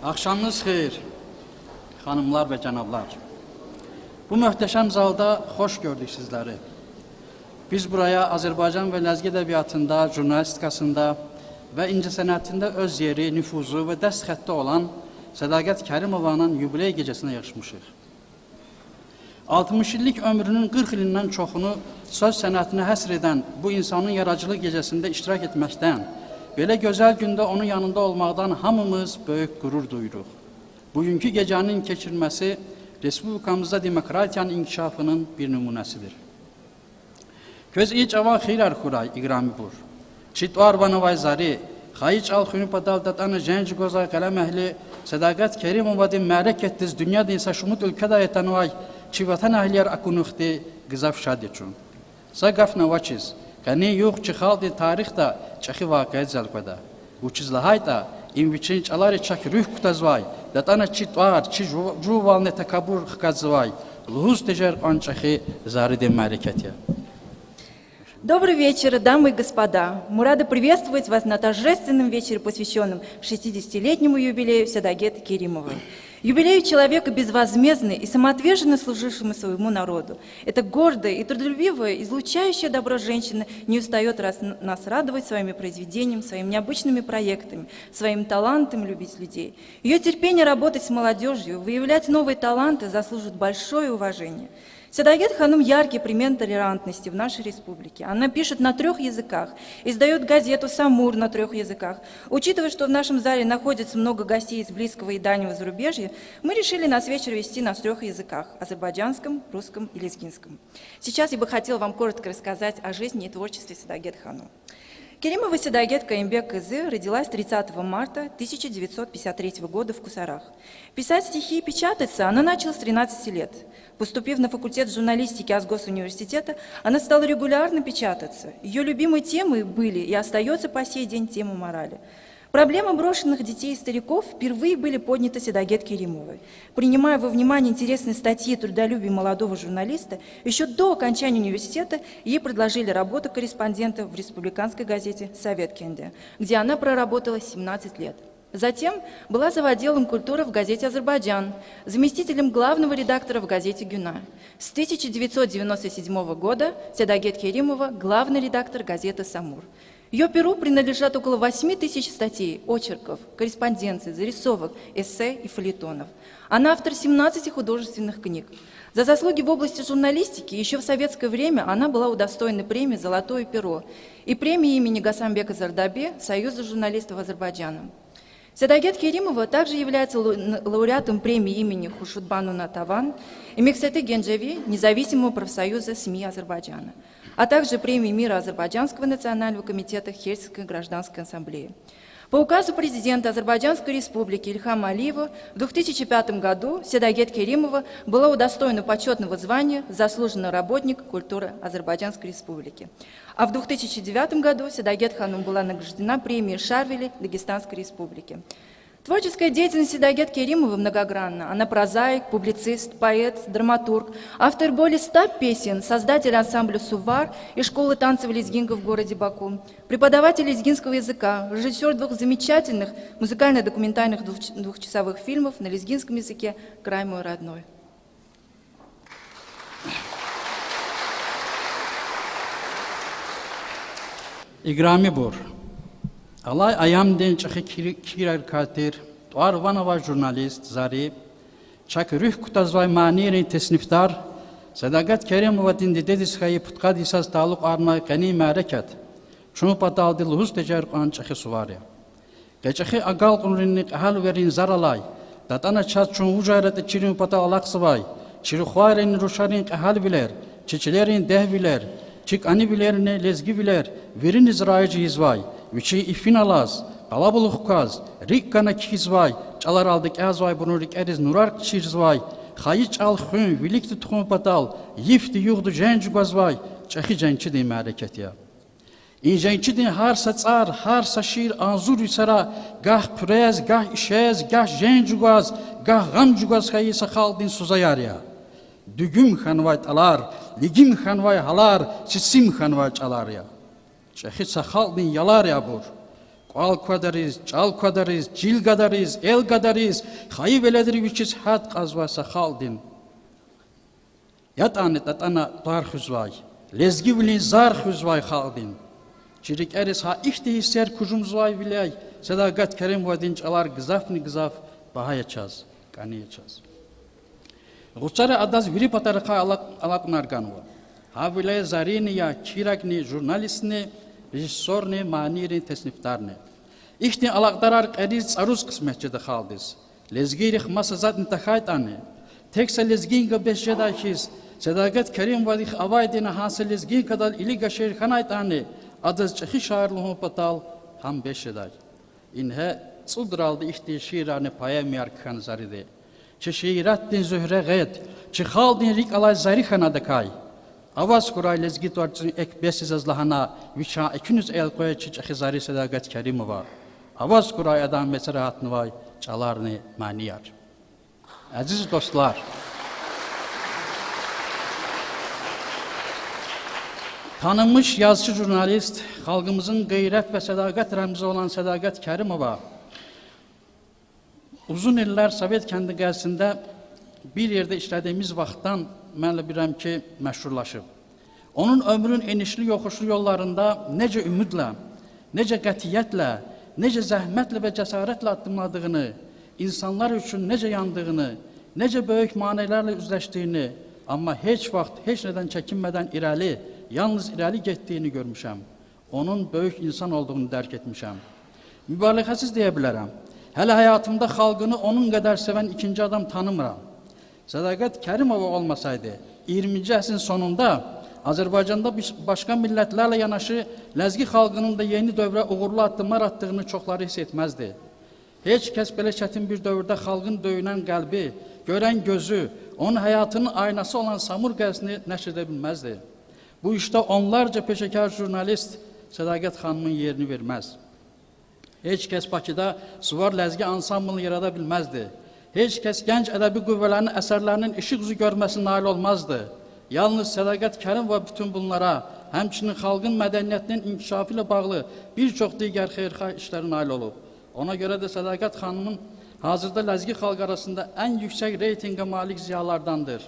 Axşamınız xeyir, xanımlar və cənablar. Bu möhtəşəm zalda xoş gördük sizləri. Biz buraya Azərbaycan və Ləzgi ədəbiyyatında, jurnalistikasında və incəsənətində öz yeri, nüfuzu və dəst xətti olan Sədaqət Kərimovanın yubiley gecəsinə yığışmışıq. 60 illik ömrünün 40 ilindən çoxunu söz sənətinə həsr edən bu insanın yaradıcılıq gecəsində iştirak etməkdən, belə gözəl gündə onun yanında olmaqdan hamımız böyük qürur duyuruq. Bugünkü gecənin keçirilməsi Respublikamızda demokratiyanın inkişafının bir nümunəsidir. Köz iç avan xeylər xuray iqrami bur. Çitvarvanovay zari, xayiç al xünüpadal datana genç gozay qələm əhli, Sədaqət Kərimovadin mərək etdiz dünya dinsə şumut ülkədə etanvay, çi vatan əhliyər akunuxdi qızaf şadiçun. Sa qafna vaçiz, qəni yox çi xaldi tarixda çəxi vaqiə zəlqədə. Uçizlahayda inviçin çalari çak rüh kutazvay, datana çitvar, çi juvalne takabur xkazvay, lhuz tejer qançaxi zaride mərəkətyə. Добрый вечер, дамы и господа. Мы рады приветствовать вас на торжественном вечере, посвященном 60-летнему юбилею Седагет Керимовой. Юбилею человека безвозмездно и самоотверженно служившему своему народу. Эта гордая и трудолюбивая, излучающая добро женщина не устает нас радовать своими произведениями, своими необычными проектами, своим талантом любить людей. Ее терпение работать с молодежью, выявлять новые таланты заслужит большое уважение. Седагет Ханум – яркий пример толерантности в нашей республике. Она пишет на 3 языках, издает газету «Самур» на 3 языках. Учитывая, что в нашем зале находится много гостей из близкого и дальнего зарубежья, мы решили наш вечер вести на 3 языках – азербайджанском, русском и лезгинском. Сейчас я бы хотела вам коротко рассказать о жизни и творчестве Седагет Ханум. Керимова Седагет Каимбек Кызы родилась 30 марта 1953 года в Кусарах. Писать стихи и печататься она начала с 13 лет. Поступив на факультет журналистики Азгосуниверситета, она стала регулярно печататься. Ее любимой темой были и остается по сей день тема морали. Проблемы брошенных детей и стариков впервые были подняты Седагет Керимовой. Принимая во внимание интересные статьи трудолюбия молодого журналиста, еще до окончания университета ей предложили работу корреспондента в республиканской газете «Совет Кенде», где она проработала 17 лет. Затем была завотделом культуры в газете «Азербайджан», заместителем главного редактора в газете «Гюна». С 1997 года Седагет Керимова – главный редактор газеты «Самур». Ее перу принадлежат около 8000 статей, очерков, корреспонденций, зарисовок, эссе и фельетонов. Она автор 17 художественных книг. За заслуги в области журналистики еще в советское время она была удостоена премии «Золотое перо» и премии имени Гасанбека Зардаби Союза журналистов Азербайджана. Седагет Керимова также является лауреатом премии имени Хуршидбану Натаван и Мехсеты Генджеви Независимого профсоюза СМИ Азербайджана, а также премии мира Азербайджанского национального комитета Хельсинкской гражданской ассамблеи. По указу президента Азербайджанской республики Ильхама Алиева в 2005 году Седагет Керимова была удостоена почетного звания «Заслуженный работник культуры Азербайджанской республики». А в 2009 году Седагет Ханум была награждена премией Шарвели Дагестанской республики. Творческая деятельность Седагет Керимовой многогранна. Она прозаик, публицист, поэт, драматург, автор более 100 песен, создатель ансамбля «Сувар» и школы танцев лезгинка в городе Баку, преподаватель лезгинского языка, режиссер 2 замечательных музыкально-документальных двухчасовых фильмов на лезгинском языке «Край мой родной». İqrami bur. Alay ayam den çaxı kirer katir, Tuarvanova jurnalist zari, çak rüh kutazvay manirin tesnifdar, Sədaqət Kerimova dindi dedis xəyi putqad isaz taluq arnay qəni mərəkət, çunu padaldı lhuz tecər qan çaxı suvarya. Qəçəxi aqal qunrinni qəhəl verin zaralay, datana çat çun ucarət çirin pata alaqsıvay, çirixvarin ruşarin qəhəl bilər, çiçilerin deh bilər, çik ani bilerini lezgi bilər, verin izraici izvay, Viçi ifinalaz, qalabuluqkaz, rikkana kizvay, çalar aldık azvay, bunu rikeriz nurar çirzvay, xayiç al xün, vilikti tuxum patal, yifti yuğdu genç gazvay, çəxi gençi din mərəkət ya. İncençi din harsa tsar, harsa şir, anzur isara, gah pürez, gah işez, gah genç gaz, gah gam cugaz xayisa xaldin suzayar ya. Dügüm xanvay talar, ligim xanvay halar, sisim xanvay çalar ya. Çəxi saxaldin yalar ya bur. Ყვალქვადარიზ, ჭალქვადარიზ, ჯილგადარიზ, ელგადარიზ, ხაიველადრი ვიჩის ჰად ყაჟვასა ხალდინ. Յატანი ტატანა დარხუზვაი, ლეზგივლინ ზარხუზვაი ხალდინ. Ჩირიკერის ჰა იხტი ისერ ქუჟუმზვაი ვილაი, Sədaqət Kərimovadin ჭალარ გზაფნი გზაფ ბაჰაიაჩაზ, კანიაჩაზ. Ղուծարը ադազ վիրիպատարխա ալակնարգանուա։ Հավիլե զարինիա չիրակնի ժուրնալիստնի, ռեժիսորնի, մանիրի տեսնիֆտարնի։ Իխտին ալակտարար ყერის წარუს ყსმეჩე ხალდის. ლეზგირი ხმასაზად ნტახაიტანი. თექსა ლეზგინგა ბეშედაშის Sədaqət Kərimovadix ავაიდინა ჰანსა ლეზგინკადალ ილიგა შერხანაიტანი. Ადას ჭეხი შაირლუჰო პატალ ჰამ ბეშედაი. ინჰე წუდრალდი იხტი შირანი პაემი არქან ზარიდე. ჩი შირატდინ ზუჰრე ღედ, ჩი ხალდინ რიკალაი ზარიხანა დაკაი. ავას ქურაი ლეზგიტვარწინ ეკ ბესიზაზლაჰანა ვიჩა ეკინუს ელყვე ჩი ჭეხი ზარი Sədaqət Kərimova. Ავას ქურაი ადამ მეცრაჰათნვაი ჭალარნი მანიარ. Əziz dostlar, tanınmış yazıcı jurnalist, xalqımızın qeyrət və sədaqət rəmzi olan Sədaqət Kərimova uzun illər Sovet kəndi qəzisində bir yerdə işlədiyimiz vaxtdan mən elə bilirəm ki, məşhurlaşıb. Onun ömrün enişli yoxuşlu yollarında necə ümidlə, necə qətiyyətlə, necə zəhmətlə və cəsarətlə addımladığını, insanlar üçün necə yandığını, necə böyük maneələrlə üzləşdiyini, amma heç vaxt, heç nədən çəkinmədən irəli, yalnız irəli getdiyini görmüşəm. Onun böyük insan olduğunu dərk etmişəm. Mübaliğəsiz deyə bilərəm. Hələ həyatımda xalqını onun qədər sevən ikinci adam tanımıram. Sədaqət Kərimova olmasaydı, 20-ci əsrin sonunda Azərbaycanda başqa millətlərlə yanaşı Ləzgi xalqının da yeni dövrə uğurlu addımlar attığını çoxları hiss etməzdi. Heç kəs belə çətin bir dövrdə xalqın döyünən qəlbi, görən gözü, onun həyatının aynası olan Samur qəzini nəşr edə bilməzdi. Bu işdə onlarca peşəkar jurnalist Sədaqət xanımın yerini verməz. Heç kəs Bakıda Suvar Ləzgi ansamblını yarada bilməzdi. Heç kəs gənc ədəbi qüvvələrinin əsərlərinin işıq üzü görməsinə nail olmazdı. Yalnız Sədaqət Kərimova bütün bunlara, həmçinin xalqın mədəniyyətinin inkişafı ilə bağlı bir çox digər xeyirxah işlərə nail olub. Ona görə də Sədaqət xanımın hazırda Ləzgi xalqı arasında ən yüksək reytinqə malik ziyalardandır.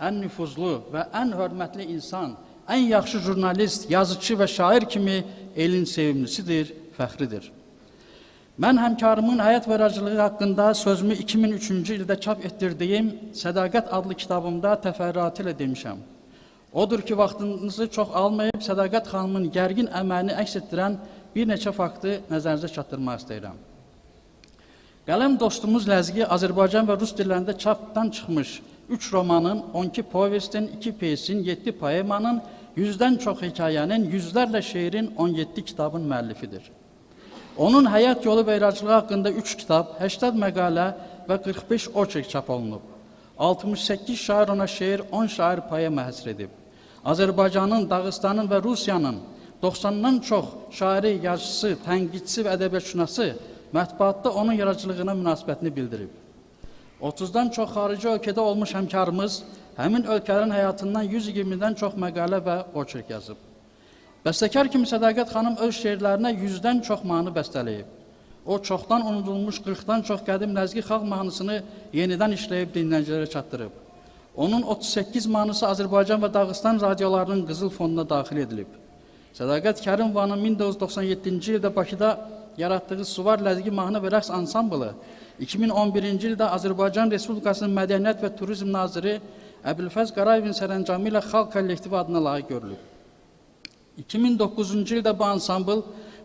Ən nüfuzlu və ən hörmətli insan, ən yaxşı jurnalist, yazıcı və şair kimi elin sevimlisidir, fəxridir. Mən həmkarımın həyat və yaradıcılığı haqqında sözümü 2003-cü ildə çap etdirdiyim Sədaqət adlı kitabımda təfərrüatı ilə demişəm. Odur ki, vaxtınızı çox almayıb Sədaqət xanımın gərgin əməyini əks etdirən bir neçə faktı nəzərinizə çatdırmaq istəyirəm. Qələm dostumuz Ləzgi Azərbaycan və Rus dillərində çapdan çıxmış 3 romanın, 12 povestin, 2 pyesin, 7 poemanın, 100-dən çox hekayənin, yüzlərlə şeirin, 17 kitabın müəllifidir. Onun həyat yolu və yaradıcılığı haqqında 3 kitab, 80 məqalə və 45 oçerk çap olunub. 68 şair ona şeir, 10 şair poema həsr edib. Azərbaycanın, Dağıstanın və Rusiyanın 90-dan çox şairi, yazıcısı, tənqidçisi və ədəbiyyatşünası mətbuatda onun yaradıcılığına münasibətini bildirib. 30-dan çox xarici ölkədə olmuş həmkarımız həmin ölkələrin həyatından 120-dən çox məqalə və oçerk yazıb. Bəstəkar kimi Sədaqət xanım öz şeirlərinə 100-dən çox mahnı bəstələyib. O, çoxdan unudulmuş 40-dan çox qədim Ləzgi xalq mahnısını yenidən işləyib dinləyicilərə çatdırıb. Onun 38 mahnısı Azərbaycan və Dağıstan radiolarının qızıl fonduna daxil edilib. Sədaqət Kərimovanın 1997-ci ildə Bakıda yaratdığı Suvar Ləzgi mahnı və rəqs ansamblı 2011-ci ildə Azərbaycan Respublikasının Mədəniyyət və Turizm Naziri Əbülfəz Qarayevin sərəncamı ilə xalq kollektivi adına layiq görülüb. 2009-cu ildə bu ansambl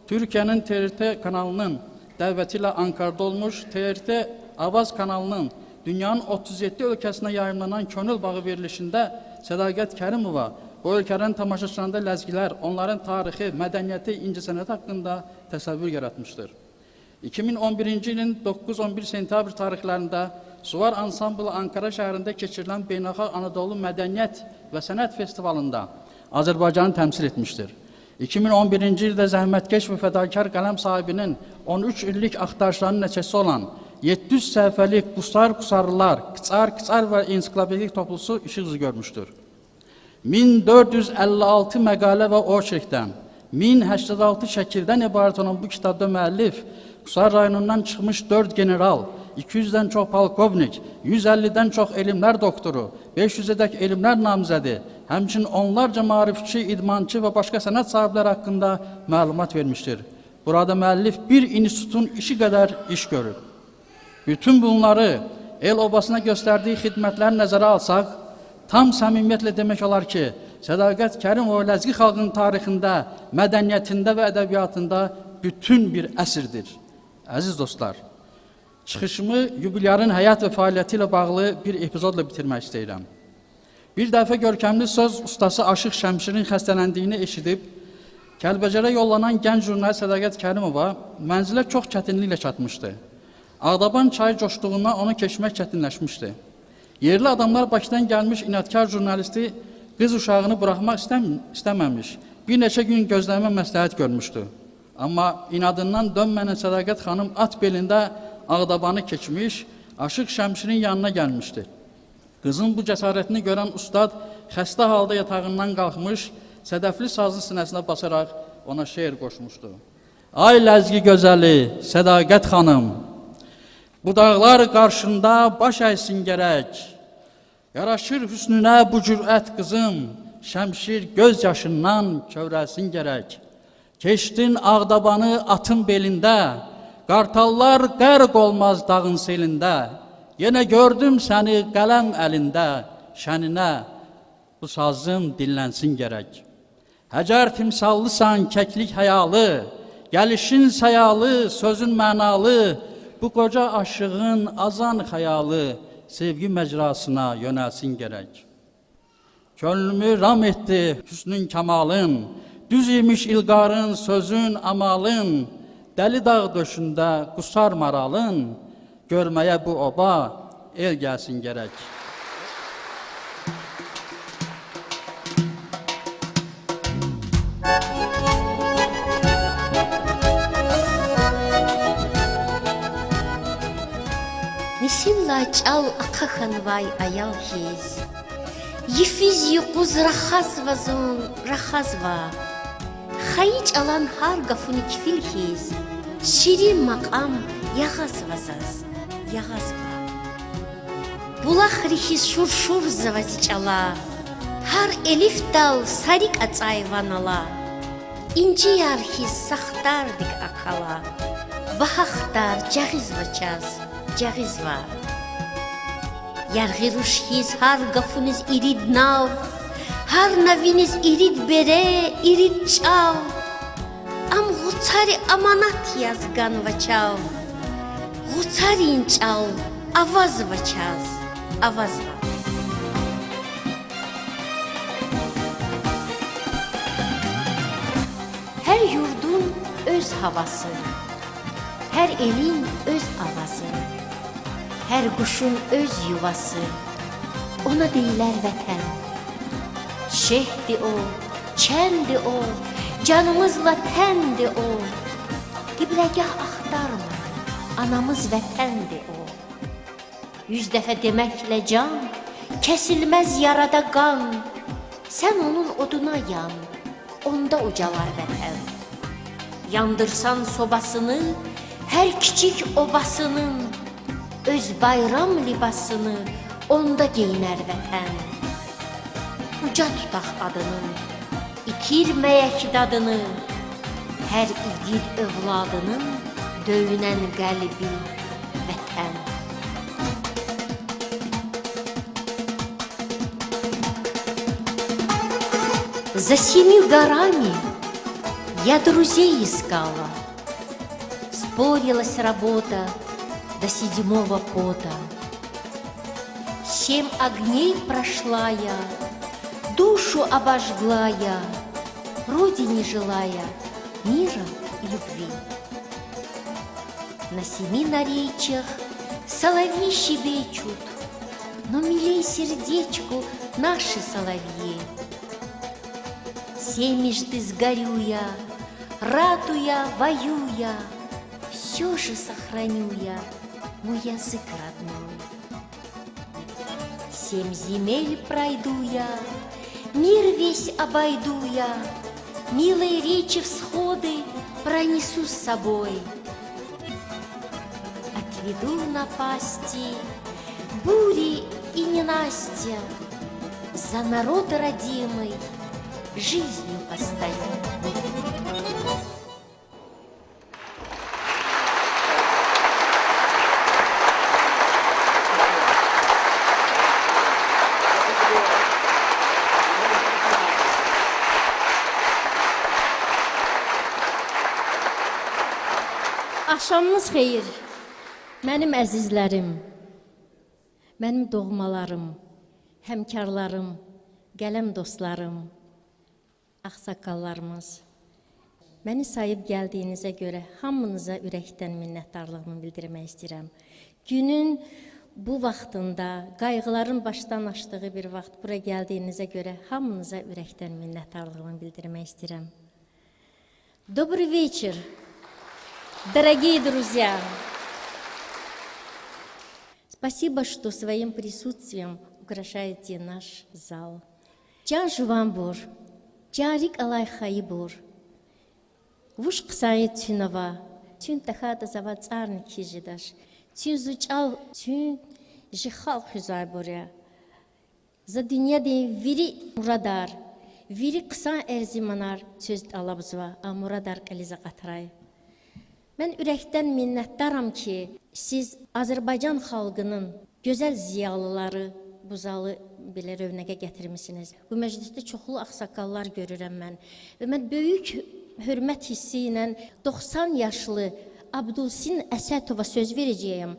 Türkiyənin TRT kanalının dəvəti ilə Ankarada olmuş, TRT Avaz kanalının dünyanın 37 ölkəsinə yayımlanan Könül Bağı verilişində Sədaqət Kərimova bu ölkələrin tamaşaçılarında ləzgilər, onların tarixi, mədəniyyəti, incəsənəti haqqında təsəvvür yaratmışdır. 2011-ci ilin 9-11 sentyabr tarixlərində Suvar Ansamblı Ankara şəhərində keçirilən Beynəlxalq Anadolu Mədəniyyət və Sənət Festivalında Azərbaycanı təmsil etmişdir. 2011-ci ildə zəhmətkeş və fədakar qələm sahibinin 13 illik axtarışlarının nəticəsi olan 700 səhifəlik Qusar Qusarlılar, Qıçar Qıçar və ensiklopedik toplusu işıq üzü görmüşdür. 1456 məqalə və oçerkdən, 1086 şəkildən ibarət olan bu kitabda müəllif Qusar rayonundan çıxmış 4 general, 200-dən çox polkovnik, 150-dən çox elmlər doktoru, 500-ədək elmlər namizədi, həmçinin onlarca maarifçi, idmançı və başqa sənət sahibləri haqqında məlumat vermişdir. Burada müəllif bir institutun işi qədər iş görüb. Bütün bunları el obasına göstərdiyi xidmətləri nəzərə alsaq, tam səmimiyyətlə demək olar ki, Sədaqət Kərimova Ləzgi xalqının tarixində, mədəniyyətində və ədəbiyyatında bütün bir əsrdir. Əziz dostlar, çıxışımı yubilyarın həyat və fəaliyyəti ilə bağlı bir epizodla bitirmək istəyirəm. Bir dəfə görkəmli söz ustası Aşıq Şəmşirin xəstələndiyini eşidib, Kəlbəcərə yollanan gənc jurnalist Sədaqət Kərimova mənzilə çox çətinliklə çatmışdı. Ağdaban çayı coşduğundan onu keçmək çətinləşmişdi. Yerli adamlar Bakıdan gəlmiş inadkar jurnalisti qız uşağını buraxmaq istəməmiş, bir neçə gün gözləmə məsləhət görmüşdü. Amma inadından dönməyən Sədaqət xanım at belində Ağdabanı keçmiş, Aşıq Şəmşirin yanına gəlmişdi. Qızın bu cəsarətini görən ustad xəstə halda yatağından qalxmış, sədəfli sazın sinəsinə basaraq ona şeir qoşmuşdu. Ay Ləzgi gözəli, Sədaqət xanım, bu dağlar qarşında baş əysin gərək. Yaraşır hüsnünə bu cürət qızım, şəmşir göz yaşından kövrəlsin gərək. Keçdin Ağdabanı atın belində, qartallar qərq olmaz dağın selində. Yenə gördüm səni qələm əlində, şəninə bu sazım dinlənsin gərək. Həcər timsallısan kəklik həyalı, gəlişin sayalı, sözün mənalı, bu qoca aşığın azan xəyalı, sevgi məcrasına yönəlsin gərək. Könlümü ram etdi hüsnün kəmalın, düz imiş İlqarın, sözün, amalın, dəli dağ döşündə qusar maralın, görməyə bu oba el gəlsin gərək. Нисилла чӀал ахъаханвай аялхиз, Йифиз йхъуз рахазвазун рахазва, Хайи чӀалан гьаргафуни кифилхиз, Ширин макъам ягъазвазаз ягъазва. Булахрихиз шуршурзавази чӀала, Гьар элифдал сари кӀацӀай ванала, Инчи ярхиз сахтардиг ахъала, Бахахтар чӀагъизвачас чӀагъизва. Яргъирушхиз гьаргафуниз ирид нав, Гьар навиниз ирид бере, ирид чӀав, Ам гъуцари аманат язган вачав, Гъуцарин чӀал авазвачас авазва. Hər yurdun öz havası, hər elin öz avazı, hər quşun öz yuvası, ona deyilər vətən. Şehdi o, çəndi o, canımızla təndi o, qibləgah axtarma, anamız vətəndi o. 100 dəfə deməklə can, kəsilməz yarada qan, sən onun oduna yan, onda ucalar vətən. Yandırsan sobasını, hər kiçik obasının, öz bayram libasını onda geyinər vətən. Uca tutaq adını, itirməyək dadını, hər igid övladının döyünən qəlbi vətən. За семью горами я друзей искала, Спорилась работа до седьмого пота. 7 огней прошла я, душу обожгла я, Родине желая мира и любви. На 7 наречиях соловьи щебечут, Но милей сердечку наши соловьи. Семежды сгорю я, ратуя, воюя, Все же сохраню я мой язык родной. 7 земель пройду я, мир весь обойду я, Милые речи всходы пронесу с собой. Отведу напасти, бури и ненастья, за народ родимый жизнью постою. Axşamınız xeyir, mənim əzizlərim, mənim doğmalarım, həmkarlarım, qələm dostlarım, ağsaqqallarımız. Məni sayıb gəldiyinizə görə hamınıza ürəkdən minnətdarlığımı bildirmək istəyirəm. Günün bu vaxtında, qayğıların başdan aşdığı bir vaxt bura gəldiyinizə görə hamınıza ürəkdən minnətdarlığımı bildirmək istəyirəm. Добрый вечер, дорогие друзья! Спасибо, что своим присутствием украшаете наш зал. Can Juvanbur, Carik Alay Xayibur, Vuş Qısayı Tünava, Tün Təxada Zava Tsarni Kijidaş, Tün Zuçal, Tün Jixal Xüzayburya, За dünya deyin viri muradar, viri qısa erzimanar söz alabzva, a muradar qeliza qatray. Mən ürəkdən minnətdaram ki, siz Azərbaycan xalqının gözəl ziyalıları bu zalı belə rövnəqə gətirmisiniz. Bu məclisdə çoxlu ağsaqqallar görürəm mən. Və mən böyük hörmət hissi ilə 90 yaşlı Abdulsin Əsətova söz verəcəyəm.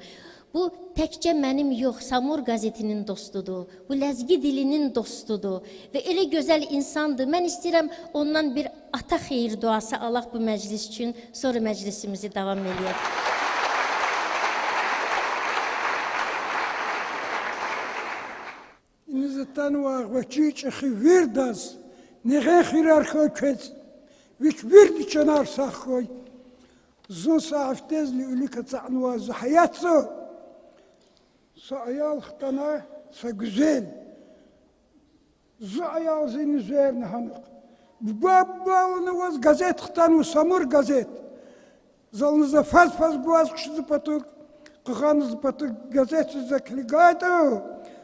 Bu təkcə mənim yox, Samur qəzetinin dostudur. Bu ləzgi dilinin dostudur və elə gözəl insandır. Mən istəyirəm ondan bir ata xeyir duası alaq bu məclis üçün, sonra məclisimizi davam eləyək. Sayal xtana sa güzel. Zayal zin üzerine hanık. Babbalını vaz gazet xtanu Samur gazet. Zalınıza faz faz guaz kuşuzu patuk. Kıhanızı patuk gazet size kligaydı.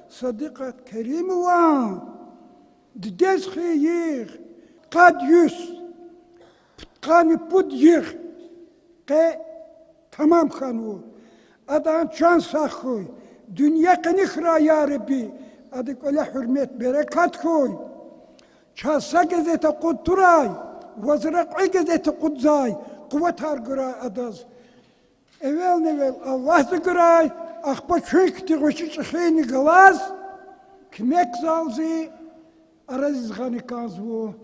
Sadikat Kerimova. Didez xiyir. Kad yüz. Putkanı pud yir. Ke tamam xanu. Adan çan saxuy. Dünya qanixra ya Rabbi, adık öyle hürmet berekat koy. Çasa gazete qudturay, vazraq gazete qudzay, kuvvet hargıray adaz. Evvel nevel Allah zıgıray, ahba çünkti goşi çıxeyni galaz, kmek zalzi, araziz gani kazvu. Oh.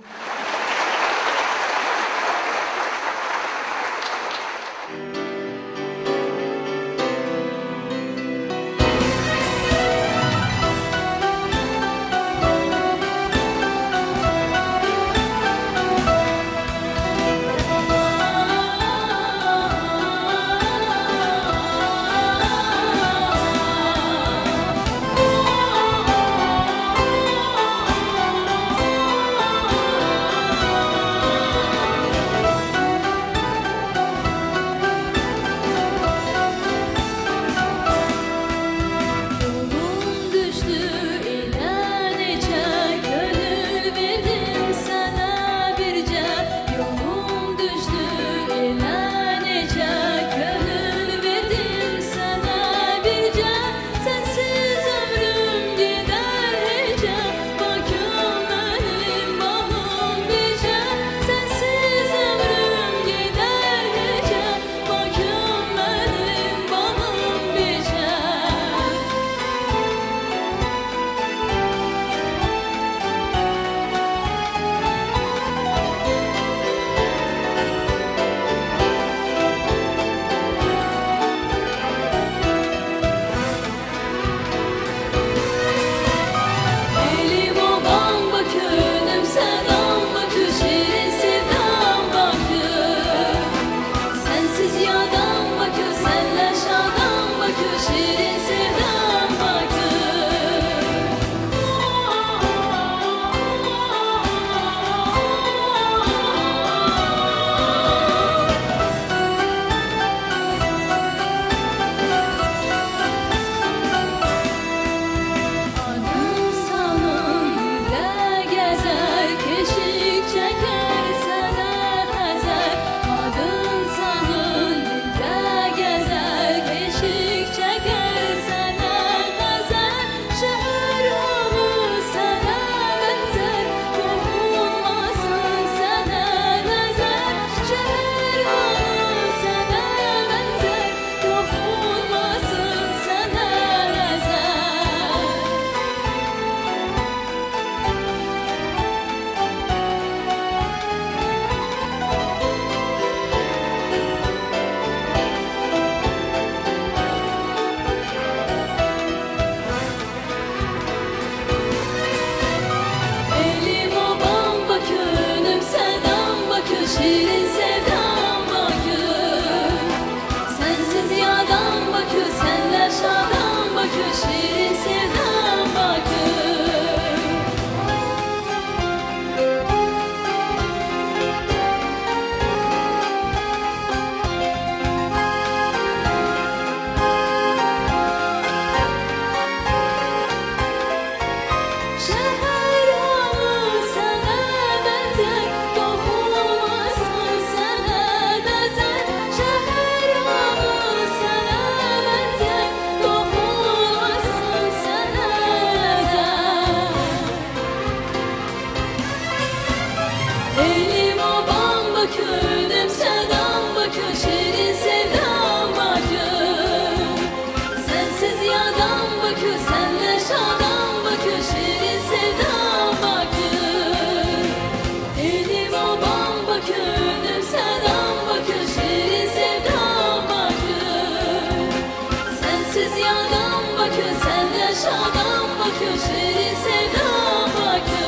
Bakü, selam Bakü, şirin sevdam Bakü. Sensiz yanam Bakü, sen yaşadam Bakü, şirin sevdam Bakü.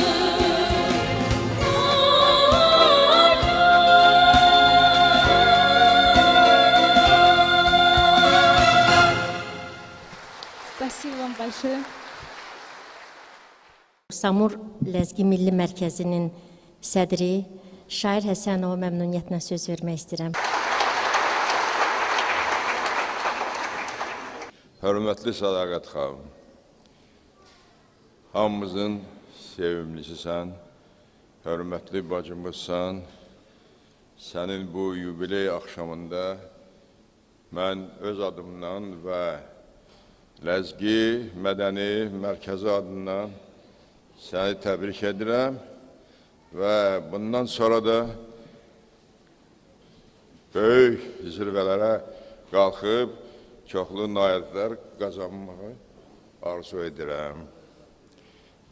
Спасибо вам большое. Samur Ləzgi Milli Mərkəzinin sədri Şair Həsənova məmnuniyyətlə söz vermək istəyirəm. Hörmətli Sədaqət xanım, hamımızın sevimlisisən, hörmətli bacımızsan. Sənin bu yubiley axşamında mən öz adımdan və Ləzgi Mədəni Mərkəzi adından səni təbrik edirəm və bundan sonra da böyük zirvələrə qalxıb çoxlu nailiyyətlər qazanmağı arzu edirəm.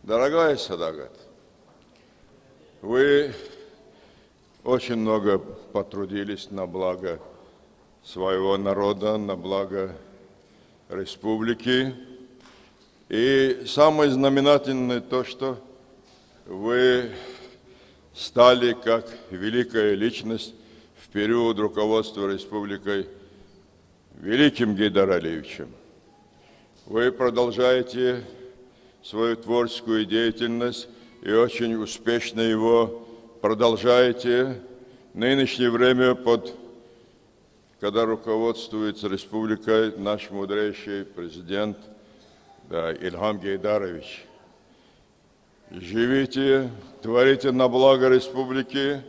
Дорогая Садагат, вы очень много потрудились на благо своего народа, на благо республики. И самое знаменательное то, что вы стали как великая личность в период руководства республикой великим Гейдар Алиевичем. Вы продолжаете свою творческую деятельность и очень успешно его продолжаете. В нынешнее время, когда руководствуется республикой наш мудрейший президент, да, Ильхам Гейдарович. Живите, творите на благо республики,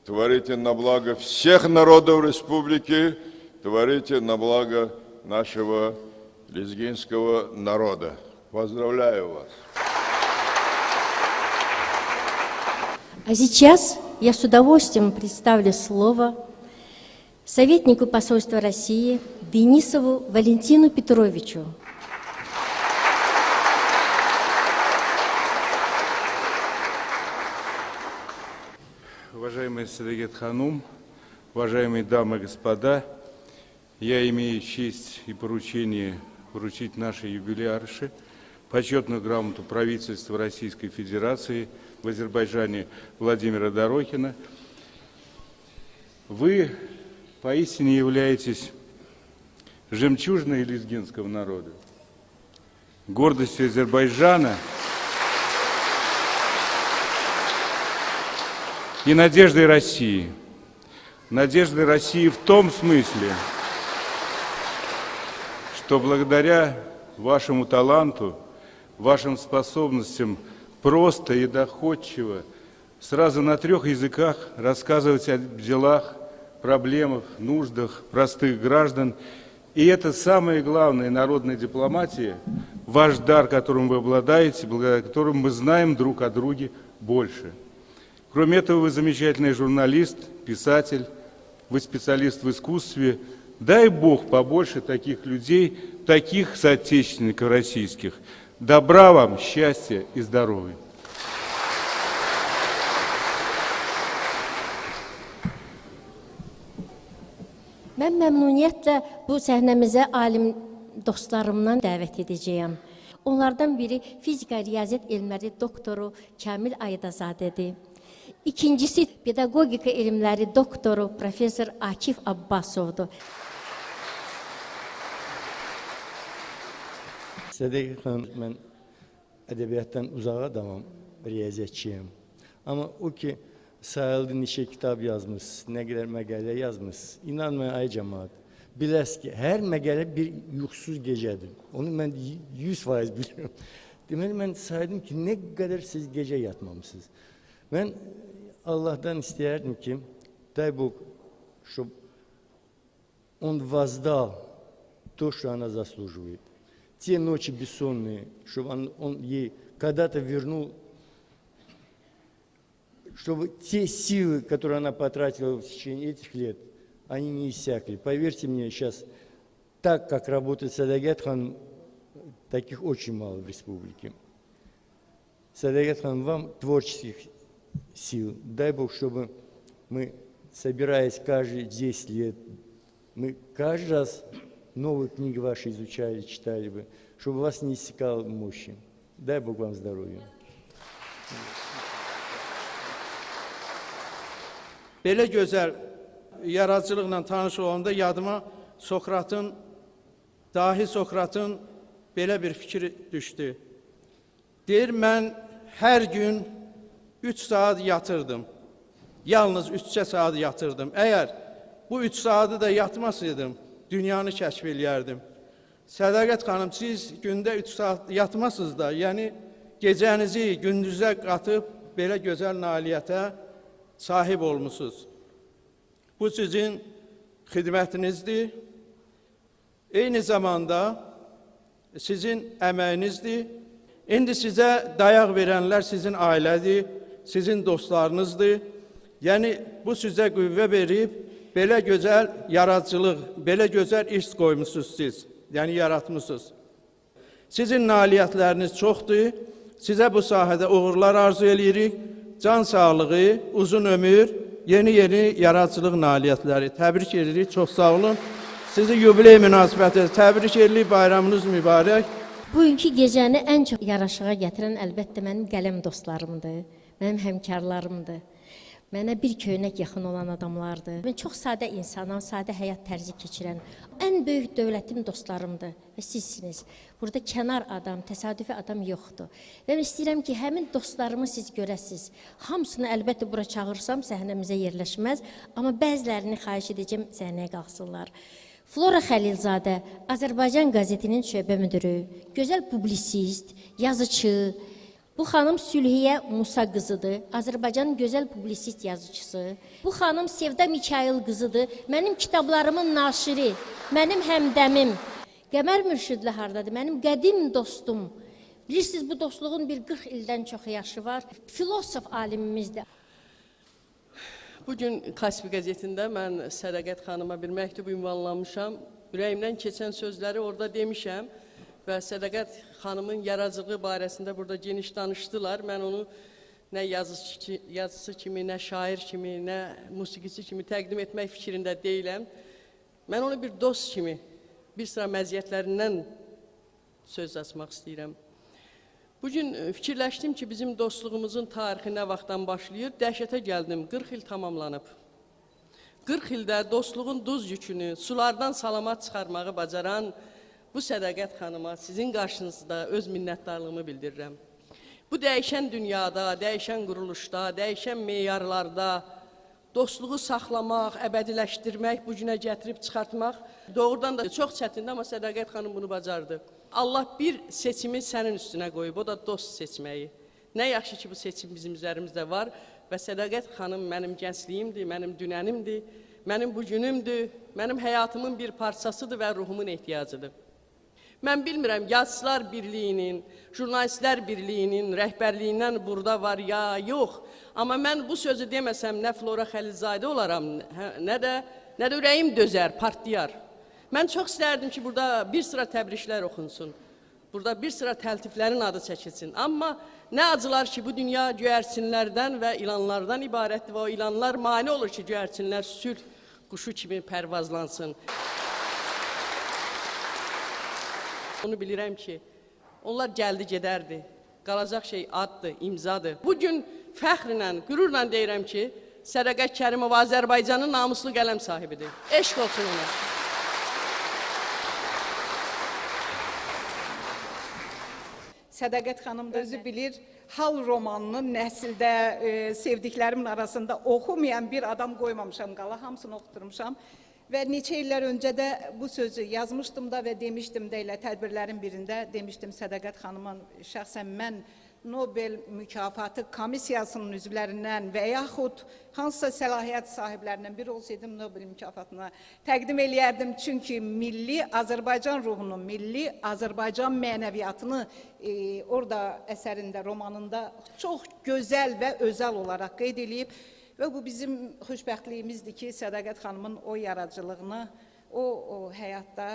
творите на благо всех народов республики, творите на благо нашего лезгинского народа. Поздравляю вас. А сейчас я с удовольствием представлю слово советнику посольства России Денисову Валентину Петровичу. Уважаемая Садагет Ханум, уважаемые дамы и господа, я имею честь и поручение вручить нашей юбилярше почетную грамоту правительства Российской Федерации в Азербайджане Владимира Дорохина. Вы поистине являетесь жемчужиной лезгинского народа, гордостью Азербайджана и надеждой России. Надеждой России в том смысле, что благодаря вашему таланту, вашим способностям просто и доходчиво сразу на трех языках рассказывать о делах, проблемах, нуждах простых граждан. И это самое главное народная дипломатия, ваш дар, которым вы обладаете, благодаря которому мы знаем друг о друге больше. Кроме этого, вы замечательный журналист, писатель, вы специалист в искусстве. Дай Бог побольше таких людей, таких соотечественников российских. Добра вам, счастья и здоровья. Mən məmnuniyyətlə bu səhnəmizə alim dostlarımdan dəvət edəcəyəm. Onlardan biri fizika riyaziyyat elmləri doktoru Kamil Aydazadədir. İkincisi pedagogika elmləri doktoru professor Akif Abbasovdur. Sədaqət xanım, mən ədəbiyyatdan uzaq adamam, riyaziyyatçıyam. Amma o ki, sayıldı neçə kitab yazmış, nə qədər məqalə yazmış, inanmayın ay cəmaat, biləs ki, hər məqalə bir yuxusuz gecədir. Onu mən 100% bilirəm. Deməli, mən saydım ki, nə qədər siz gecə yatmamışsınız. Mən Allahdan istəyərdim ki, дай Бог, чтобы он воздал то, что она заслуживает. Те ночи бессонные, чтобы он ей когда-то вернул, чтобы те силы, которые она потратила в течение этих лет, они не иссякли. Поверьте мне, сейчас так, как работает Садагат хан, таких очень мало в республике. Садагат хан, вам творческих сил. Дай Бог, чтобы Мы, собираясь каждые 10 лет, мы каждый раз новые книги ваши изучали, читали бы, чтобы у вас не иссякало мощи. Дай Бог вам здоровья. Belə gözəl yaradıcılıqla tanış olanda yadıma Sokratın, dahi Sokratın belə bir fikri düşdü. Deyir, mən hər gün 3 saat yatırdım. Yalnız 3 saat yatırdım. Əgər bu 3 saatı da yatmasaydım, dünyanı kəşf eləyərdim. Sədaqət xanım, siz gündə 3 saat yatmasınız da, yəni gecənizi gündüzə qatıb belə gözəl nailiyyətə sahib olmusunuz. Bu sizin xidmətinizdir. Eyni zamanda sizin əməyinizdir. İndi sizə dayaq verənlər sizin ailədir, sizin dostlarınızdır. Yəni bu sizə qüvvə verib, belə gözəl yaradıcılıq, belə gözəl iş qoymuşsunuz siz, yəni yaratmışsınız. Sizin nailiyyətləriniz çoxdur. Sizə bu sahədə uğurlar arzu eləyirik. Can sağlığı, uzun ömür, yeni-yeni yaradıcılıq nailiyyətləri. Təbrik edirik, çox sağ olun. Sizi yubiley münasibəti təbrik edirik, bayramınız mübarək. Bugünkü gecəni ən çox yaraşığa gətirən əlbəttə mənim qələm dostlarımdır, mənim həmkarlarımdır. Mənə bir köynək yaxın olan adamlardır. Mən çox sadə insanam, sadə həyat tərzi keçirən. Ən böyük dövlətim dostlarımdır və sizsiniz. Burada kənar adam, təsadüfi adam yoxdur. Və mən istəyirəm ki, həmin dostlarımı siz görəsiniz. Hamısını əlbəttə bura çağırsam səhnəmizə yerləşməz, amma bəzilərini xahiş edəcəm səhnəyə qalxsınlar. Flora Xəlilzadə, Azərbaycan qəzetinin şöbə müdürü, gözəl publisist, yazıcı. Bu xanım Sülhiyə Musa qızıdır, Azərbaycanın gözəl publisist yazıcısı. Bu xanım Sevda Mikayıl qızıdır, mənim kitablarımın naşiri, mənim həmdəmim. Qəmər Mürşidli hardadır, mənim qədim dostum. Bilirsiniz, bu dostluğun bir 40 ildən çox yaşı var. Filosof alimimizdir. Bugün Kaspi qəzetində mən Sədaqət xanıma bir məktub ünvanlamışam. Ürəyimdən keçən sözləri orada demişəm. Və Sədaqət xanımın yaradıcılığı barəsində burada geniş danışdılar. Mən onu nə yazıcısı kimi, nə şair kimi, nə musiqiçi kimi təqdim etmək fikrində deyiləm. Mən onu bir dost kimi, bir sıra məziyyətlərindən söz açmaq istəyirəm. Bugün fikirləşdim ki, bizim dostluğumuzun tarixi nə vaxtdan başlayır? Dəhşətə gəldim, 40 il tamamlanıb. 40 ildə dostluğun duz yükünü sulardan salamat çıxarmağı bacaran bu Sədaqət xanıma sizin qarşınızda öz minnətdarlığımı bildirirəm. Bu dəyişən dünyada, dəyişən quruluşda, dəyişən meyarlarda dostluğu saxlamaq, əbədiləşdirmək, bu günə gətirib çıxartmaq doğrudan da çox çətindir, amma Sədaqət xanım bunu bacardı. Allah bir seçimi sənin üstünə qoyub, o da dost seçməyi. Nə yaxşı ki, bu seçim bizim üzərimizdə var və Sədaqət xanım mənim gəncliyimdir, mənim dünənimdir, mənim bugünümdür, mənim həyatımın bir parçasıdır və ruhumun ehtiyacıdır. Mən bilmirəm, Yazıçılar Birliyinin, Jurnalistlər Birliyinin rəhbərliyindən burada var ya yox. Amma mən bu sözü deməsəm nə Flora Xəlilzadə olaram, nə də ürəyim dözər, partlayar. Mən çox istərdim ki, burada bir sıra təbriklər oxunsun, burada bir sıra təltiflərin adı çəkilsin. Amma nə acılar ki, bu dünya göyərçinlərdən və ilanlardan ibarətdir və o ilanlar mane olur ki, göyərçinlər sülh quşu kimi pərvazlansın. Onu bilirəm ki, onlar gəldi gedərdi, qalacaq şey addır, imzadır. Bugün fəxrlə, qürurla deyirəm ki, Sədaqət Kərimova Azərbaycanın namuslu qələm sahibidir. Eşq olsun ona. Sədaqət xanım da özü bilir, Hal romanını nəsildə sevdiklərimin arasında oxumayan bir adam qoymamışam qala, hamısını oxuturmuşam. Və neçə illər öncə də bu sözü yazmışdım da və demişdim də elə tədbirlərin birində demişdim Sədaqət xanımın şəxsən mən Nobel mükafatı komissiyasının üzvlərindən və yaxud hansısa səlahiyyət sahiblərindən biri olsaydım Nobel mükafatına təqdim eləyərdim. Çünki milli Azərbaycan ruhunu, milli Azərbaycan mənəviyyatını orada əsərində, romanında çox gözəl və özəl olaraq qeyd eləyib. Və bu bizim xoşbəxtliyimizdir ki, Sədaqət xanımın o yaradıcılığını, o həyatda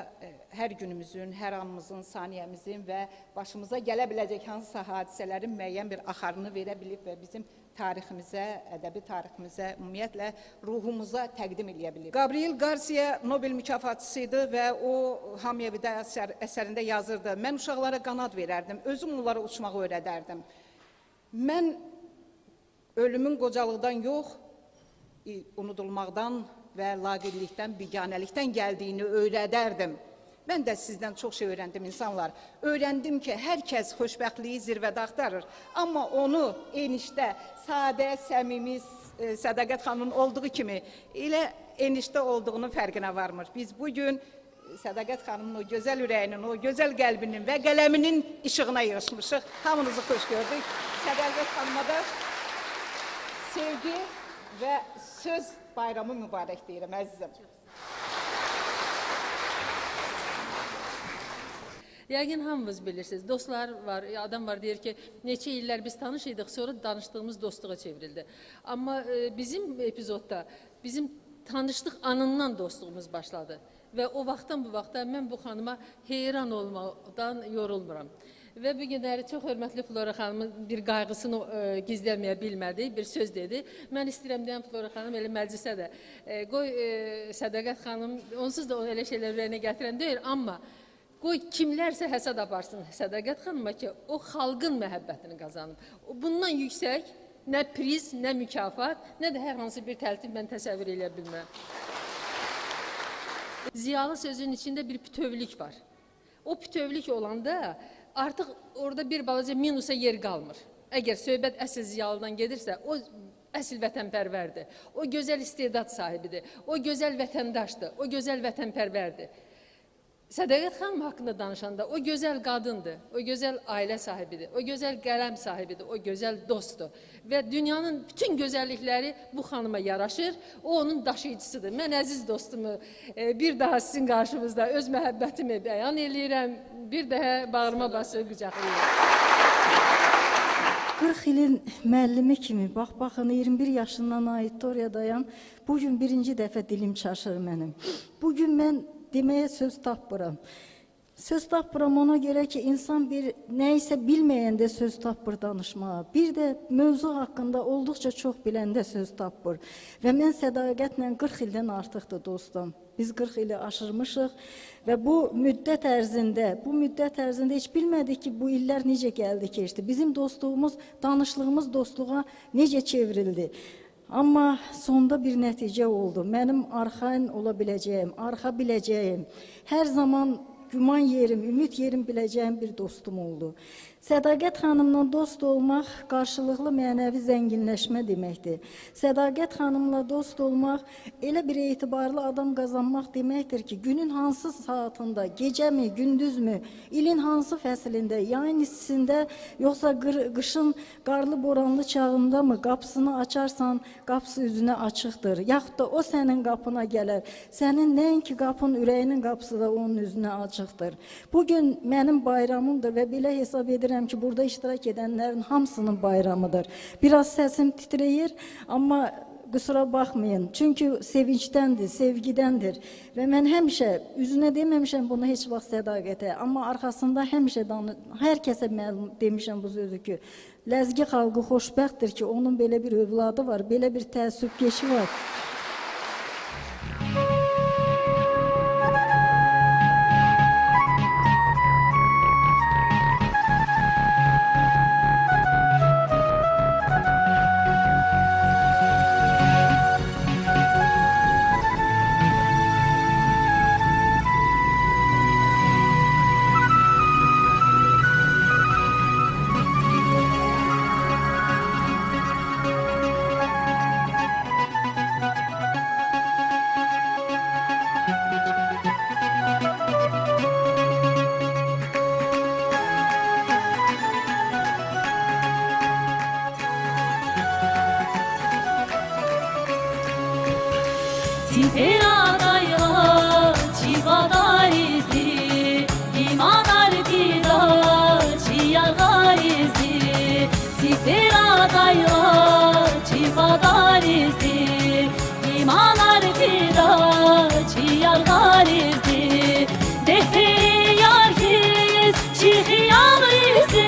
hər günümüzün, hər anımızın, saniyəmizin və başımıza gələ biləcək hansısa hadisələrin müəyyən bir axarını verə bilib və bizim tariximizə, ədəbi tariximizə, ümumiyyətlə ruhumuza təqdim eləyə bilir. Gabriel Garcia Nobel mükafatçısı idi və o Hamıya Vida əsərində yazırdı. Mən uşaqlara qanad verərdim, özüm onlara uçmağı öyrədərdim. Mən ölümün qocalıqdan yox, unudulmaqdan və laqeydlikdən, biganəlikdən gəldiyini öyrədərdim. Mən də sizdən çox şey öyrəndim insanlar. Öyrəndim ki, hər kəs xoşbəxtliyi zirvədə axtarır. Amma onu enişdə, sadə, səmimi, Sədaqət xanımın olduğu kimi elə enişdə olduğunun fərqinə varmır. Biz bugün Sədaqət xanımın o gözəl ürəyinin, o gözəl qəlbinin və qələminin işığına yığışmışıq. Hamınızı xoş gördük. Sədaqət xanıma da sevgi və söz bayramı mübarək deyirəm, əzizim. Yəqin hamınız bilirsiniz, dostlar var, adam var deyir ki, neçə illər biz tanış idik, sonra danışdığımız dostluğa çevrildi. Amma bizim epizodda, bizim tanışlıq anından dostluğumuz başladı. Və o vaxtdan bu vaxta mən bu xanıma heyran olmaqdan yorulmuram. Və bu günləri çox hörmətli Flora xanımın bir qayğısını gizləməyə bilmədi, bir söz dedi. Mən istəyirəm deyən Flora xanım elə məclisə də, qoy Sədaqət xanım, onsuz da elə şeylər ürəyinə gətirən deyil, amma qoy kimlərsə həsəd aparsın Sədaqət xanıma ki, o xalqın məhəbbətini qazanıb. Bundan yüksək nə priz, nə mükafat, nə də hər hansı bir təltif mən təsəvvür eləyə bilmərəm. Ziyalı sözünün içində bir bütövlük var. O bütövlük olanda artıq orada bir balaca minusa yer qalmır. Əgər söhbət əsl ziyalıdan gedirsə, o əsl vətənpərvərdir, o gözəl istedad sahibidir, o gözəl vətəndaşdır, o gözəl vətənpərvərdir. Sədaqət xanım haqqında danışanda o gözəl qadındır, o gözəl ailə sahibidir, o gözəl qələm sahibidir, o gözəl dostdur. Və dünyanın bütün gözəllikləri bu xanıma yaraşır, o onun daşıyıcısıdır. Mən əziz dostumu bir daha sizin qarşınızda öz məhəbbətimi bəyan eləyirəm, bir daha bağrıma basıb qucaqlayıram. 40 ilin müəllimi kimi, baxın 21 yaşından auditoriyadayam, bugün birinci dəfə dilim çaşır mənim. Bugün mən deməyə söz tapmıram. Söz tapmıram ona görə ki, insan bir nəyisə bilməyəndə söz tapmır danışmağa. Bir də mövzu haqqında olduqca çox biləndə söz tapmır. Və mən sədaqətlə 40 ildən artıqdır dostum. Biz 40 ili aşırmışıq və bu müddət ərzində heç bilmədik ki, bu illər necə gəldi, keçdi. Bizim dostluğumuz, danışlığımız dostluğa necə çevrildi. Amma sonda bir nəticə oldu. Mənim arxain ola biləcəyim, arxa biləcəyim, hər zaman güman yerim, ümid yerim biləcəyim bir dostum oldu. Sədaqət xanımla dost olmaq qarşılıqlı mənəvi zənginləşmə deməkdir. Sədaqət xanımla dost olmaq elə bir etibarlı adam qazanmaq deməkdir ki, günün hansı saatında, gecəmi, gündüzmü, ilin hansı fəslində, yayın istisində, yoxsa qışın qarlı boranlı çağında mı qapısını açarsan, qapısı üzünə açıqdır. Yaxud da o sənin qapına gələr. Sənin nəinki qapın, ürəyinin qapısı da onun üzünə açıqdır. Bugün mənim bayramımdır və belə hesab edirəm ki, burada iştirak edənlərin hamısının bayramıdır. Biraz səsim titrəyir, amma qüsura baxmayın. Çünki sevincdəndir, sevgidəndir. Və mən həmişə, üzünə deməmişəm bunu heç vaxt sədaqətə, amma arxasında həmişə hər kəsə məlum demişəm bu sözü ki, Ləzgi xalqı xoşbəxtdir ki, onun belə bir övladı var, belə bir təəssübkeşi var. Çi xiyal izdi.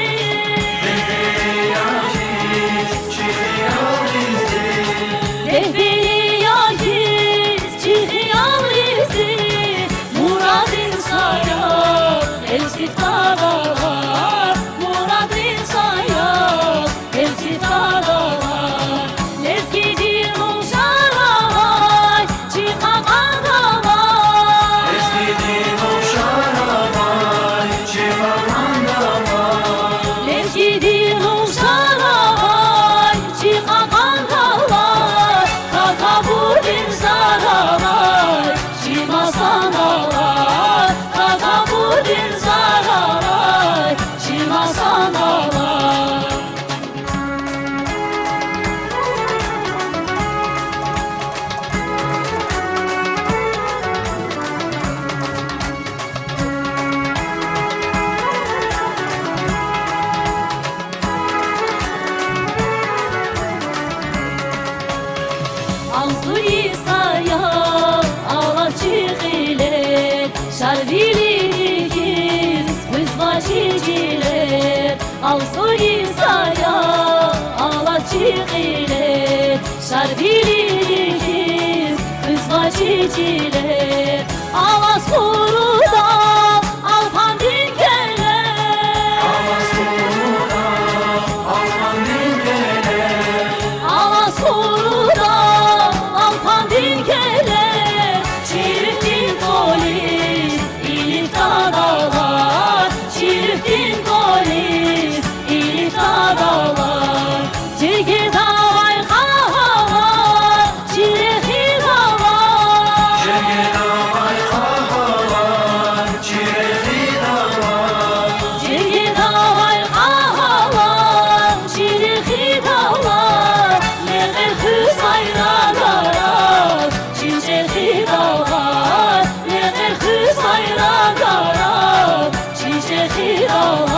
Alsorisaya alacığile Şarbiliriz kızvacicile Alas kuruda alpan dingele Alas kuruda alpan dingele Alas kuruda alpan dingele Çirkin polis ilif dadalar Çirkin polis ilif dadalar Çirkin davay kahalar Çirkin davalar Çirkin davay kahalar Çirkin davalar Çirkin davay kahalar Çirkin davalar Leğer kızayra darar Çiçeği dağlar Leğer kızayra darar Çiçeği dağlar.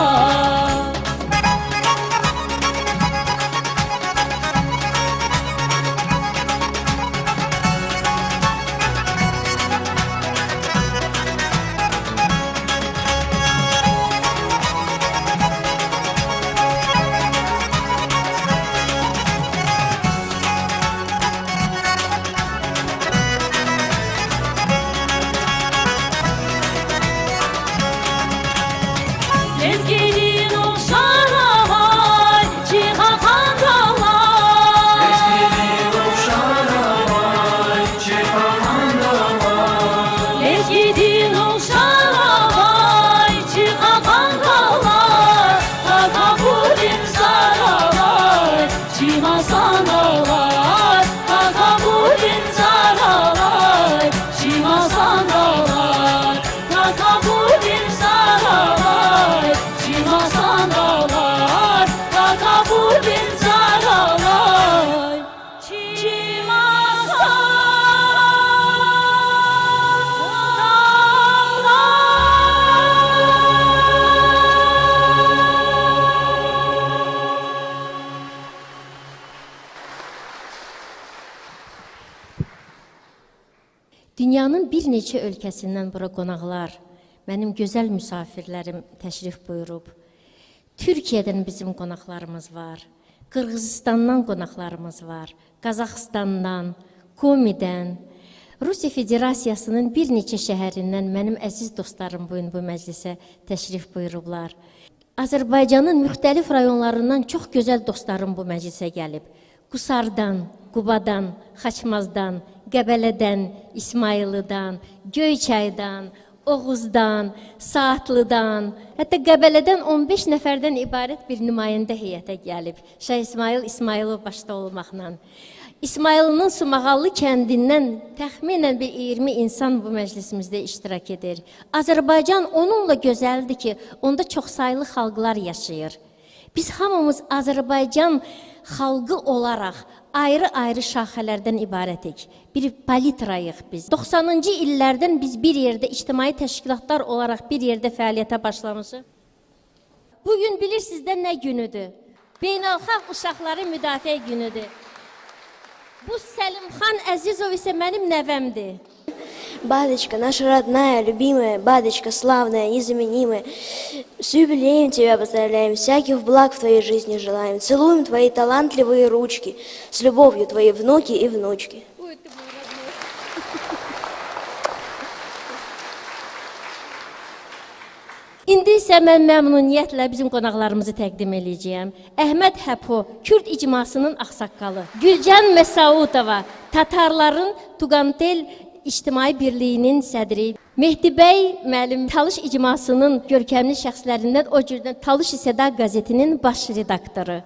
Lezginin okşaravay, çıkan dağlar. Lezginin okşaravay, çıkan dağlar. Lezginin okşaravay, çıkan dağlar. Kakaburin saravay, çımasan dağlar. Kakaburin saravay, çımasan dağlar. Kakaburin saravay, çımasan dağlar. Kakaburin saravay, çımasan dağlar. Dünyanın bir neçə ölkəsindən bura qonaqlar, mənim gözəl müsafirlərim təşrif buyurub. Türkiyədən bizim qonaqlarımız var, Qırğızıstandan qonaqlarımız var, Qazaxıstandan, Komidən, Rusiya Federasiyasının bir neçə şəhərindən mənim əziz dostlarım bugün bu məclisə təşrif buyurublar. Azərbaycanın müxtəlif rayonlarından çox gözəl dostlarım bu məclisə gəlib. Qusardan, Qubadan, Xaçmazdan, Qəbələdən, İsmayıllıdan, Göyçaydan, Oğuzdan, Saatlıdan, hətta Qəbələdən 15 nəfərdən ibarət bir nümayəndə heyətə gəlib. Şah İsmayıl İsmayılov başda olmaqla. İsmayıllının Sumağallı kəndindən təxminən bir 20 insan bu məclisimizdə iştirak edir. Azərbaycan onunla gözəldir ki, onda çoxsaylı xalqlar yaşayır. Biz hamımız Azərbaycan xalqı olaraq ayrı-ayrı şaxələrdən ibarətik. Bir palitrayıq biz. 90-cı illərdən biz bir yerdə ictimai təşkilatlar olaraq bir yerdə fəaliyyətə başlamışıq. Bugün bilirsiniz də nə günüdür? Beynəlxalq Uşaqları Müdafiə Günüdür. Bu Səlimxan Əzizov isə mənim nəvəmdir. Бадочка, наша родная, любимая, Бадочка, славная, незаменимая. С юбилеем тебя поздравляем, всяких благ в твоей жизни желаем. Целуем твои талантливые ручки, с любовью твои внуки и внучки. Ой, ты мой родной. İndi isə mən məmnuniyyətlə bizim qonaqlarımızı təqdim eləyəcəyəm. Əhməd Həpo, Kürd icmasının ağsaqqalı. Gülcan Məsaudova, Tatarların Tugantel İctimai Birliyinin sədri. Mehdi bəy müəllim, Talış icmasının görkəmli şəxslərindən, o cürdən Talış Səda qəzetinin baş redaktoru.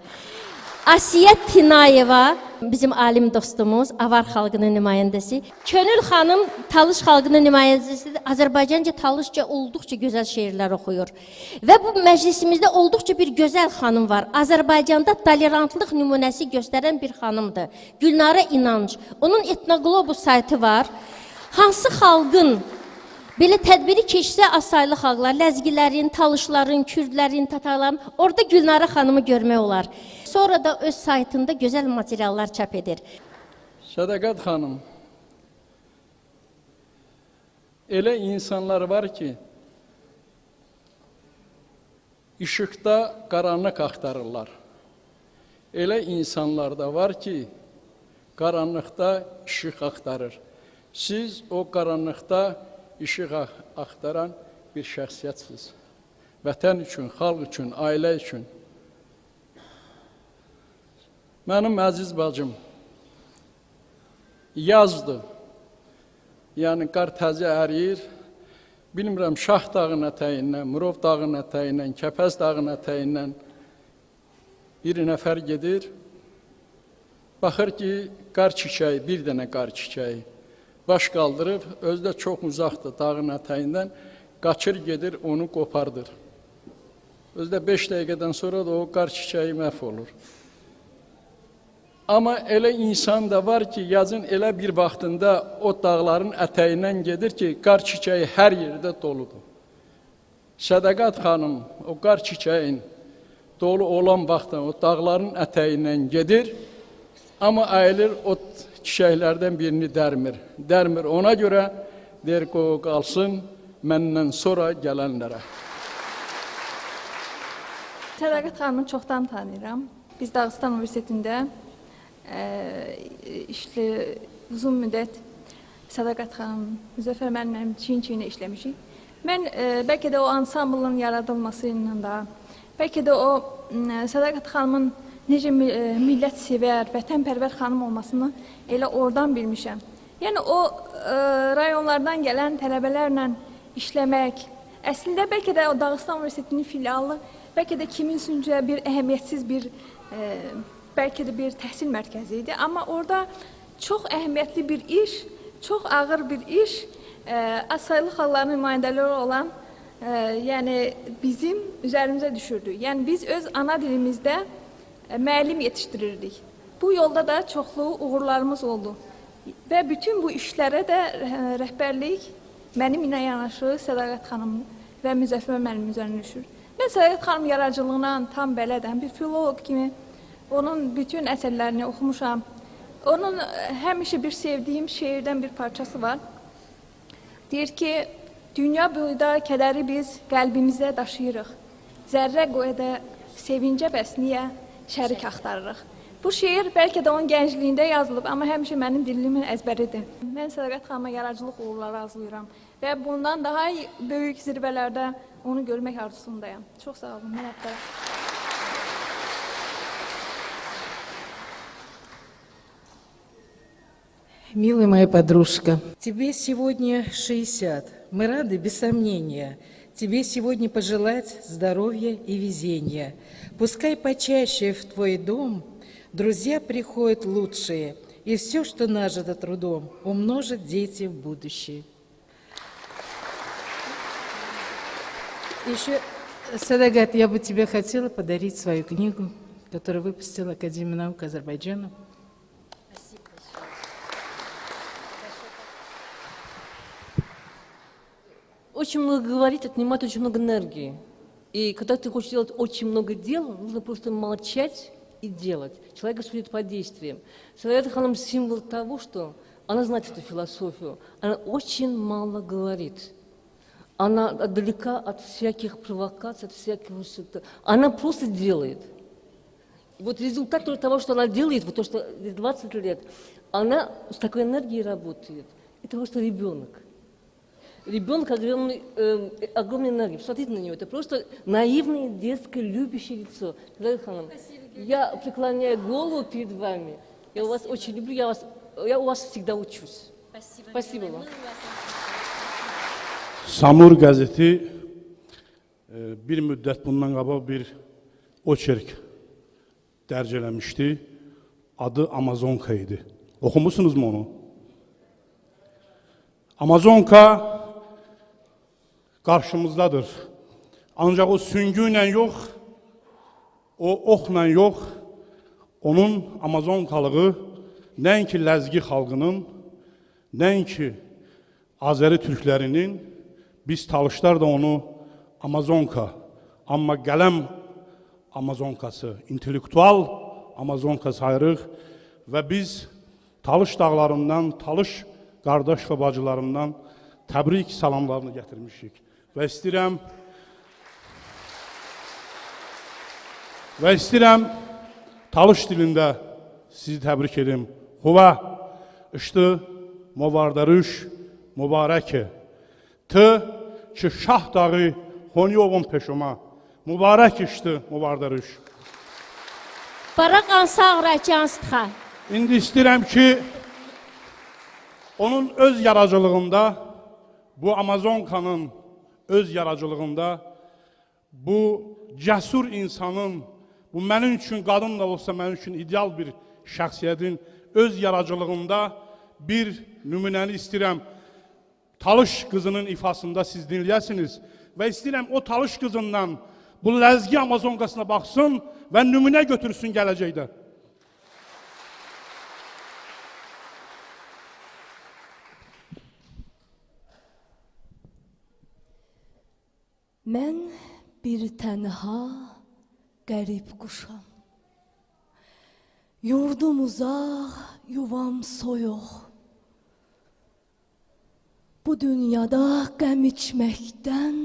Asiyə Tinayeva, bizim alim dostumuz, Avar xalqının nümayəndəsi. Könül xanım Talış xalqının nümayəndəsidir. Azərbaycanca, Talışca olduqca gözəl şeirlər oxuyur. Və bu məclisimizdə olduqca bir gözəl xanım var. Azərbaycanda tolerantlıq nümunəsi göstərən bir xanımdır. Gülnara İnanc. Onun Etnoglobus saytı var. Hansı xalqın belə tədbiri keçsə azsaylı xalqlar, ləzgilərin, talışların, kürdlərin, tatarların, orada Gülnara xanımı görmək olar. Sonra da öz saytında gözəl materiallar çap edir. Sədaqət xanım, elə insanlar var ki, İşıqda qaranlıq axtarırlar. Elə insanlar da var ki, qaranlıqda işıq axtarır. Siz o qaranlıqda işıq axtaran bir şəxsiyyətsiniz. Vətən üçün, xalq üçün, ailə üçün. Mənim əziz bacım yazdı. Yəni qar təzə əriyir. Bilmirəm, Şah dağının ətəyindən, Murov dağının ətəyindən, Kəpəz dağının ətəyindən bir nəfər gedir. Baxır ki, qar çiçəyi, bir dənə qar çiçəyi baş qaldırıb, özü də çox uzaqdır dağın ətəyindən, qaçır gedir, onu qopardır. Özü də 5 dəqiqədən sonra da o qar çiçəyi məhv olur. Amma elə insan da var ki, yazın elə bir vaxtında o dağların ətəyindən gedir ki, qar çiçəyi hər yerdə doludur. Sədaqət xanım o qar çiçəyin dolu olan vaxtında o dağların ətəyindən gedir, amma əyilir o çiçəklərdən birini dərmir. Dərmir ona görə, deyir ki, o qalsın məndən sonra gələnlərə. Sədaqət xanımı çoxdan tanıyıram. Biz Dağıstan Universitetində uzun müddət Sədaqət xanım, Müzəffər müəllimlə çiyin-çiyinə işləmişik. Mən bəlkə də o ansamblın yaradılması ilə də, bəlkə də o Sədaqət xanımın necə millət sevər, vətənpərvər xanım olmasını elə oradan bilmişəm. Yəni o rayonlardan gələn tələbələrlə işləmək, əslində bəlkə də o Dağıstan Universitetinin filialı, bəlkə də kiminsincə bir əhəmiyyətsiz bir, bəlkə də bir təhsil mərkəzi idi. Amma orada çox əhəmiyyətli bir iş, çox ağır bir iş, azsaylı xalqların nümayəndələri olan, yəni bizim üzərimizə düşürdü. Yəni biz öz ana dilimizdə müəllim yetişdirirdik. Bu yolda da çoxlu uğurlarımız oldu. Və bütün bu işlərə də rəhbərlik mənim ilə yanaşı Sədaqət xanım və Müzəffər müəllim üzərinə düşür. Mən Sədaqət xanım yaradıcılığına tam bələdəm. Bir filoloq kimi onun bütün əsərlərini oxumuşam. Onun həmişə bir sevdiyim şeirdən bir parçası var. Deyir ki, dünya boyda kədəri biz qəlbimizə daşıyırıq. Zərrə qoyda sevincə bəs niyə şərik axtarırıq. Bu şeir bəlkə də onun gəncliyində yazılıb, amma həmişə mənim dilimin əzbəridir. Mən Sədaqət xanıma yaradıcılıq uğurları arzulayıram və bundan daha böyük zirvələrdə onu görmək arzusundayam. Çox sağ olun, minnətdaram. Милая моя подружка, тебе сегодня 60. Мы рады, без сомнения, тебе сегодня пожелать здоровья и везения. Пускай почаще в твой дом друзья приходят лучшие, и все, что нажито трудом, умножат дети в будущее. Еще, Садагат, я бы тебе хотела подарить свою книгу, которую выпустила Академия наук Азербайджана. Очень много говорить, отнимает очень много энергии. И когда ты хочешь делать очень много дел, нужно просто молчать и делать. Человек судит по действиям. Садагат ханым символ того, что она знает эту философию. Она очень мало говорит. Она далека от всяких провокаций, от всякого... Она просто делает. Вот результат того, что она делает, вот то, что 20 лет, она с такой энергией работает. Это просто ребенок. Ребенок огромной энергии. Посмотрите на него, это просто наивное, детское, любящее лицо. Ханым, я преклоняю голову перед вами. Я вас очень люблю, я у вас всегда учусь. Спасибо. Спасибо вам. Samur qəzeti bir müddət bundan qabaq bir oçerk dərc eləmişdi. Adı Amazonka idi. Oxumusunuz mu onu? Amazonka qarşımızdadır. Ancaq o süngü ilə yox, o oxla yox, onun Amazonkalığı nəinki Ləzgi xalqının, nəinki Azəri türklərinin, biz Talışlar da onu Amazonka, amma qələm Amazonkası, intellektual Amazonka sayırıq və biz Talış dağlarından, Talış qardaş və bacılarından təbrik salamlarını gətirmişik. Və istəyirəm Və istəyirəm Talış dilində sizi təbrik edim. Xuva, işdi, movardarüş, mübarəkə. T, ki şah dağı Honiyovun peşuma. Mübarək işdi, movardarüş. Baraq ansağra canstxa. İndi istəyirəm ki, onun öz yaradıcılığında, bu Amazonkanın öz yaradıcılığında, bu cəsur insanın, bu mənim üçün qadın da olsa mənim üçün ideal bir şəxsiyyətin öz yaradıcılığında bir nümunəni istəyirəm. Talış qızının ifasında siz dinləyəsiniz və istəyirəm o Talış qızından bu ləzgi Amazonkasına baxsın və nümunə götürsün gələcəkdə. Mən bir tənha qərib quşam. Yurdum uzaq, yuvam soyuq. Bu dünyada qəm içməkdən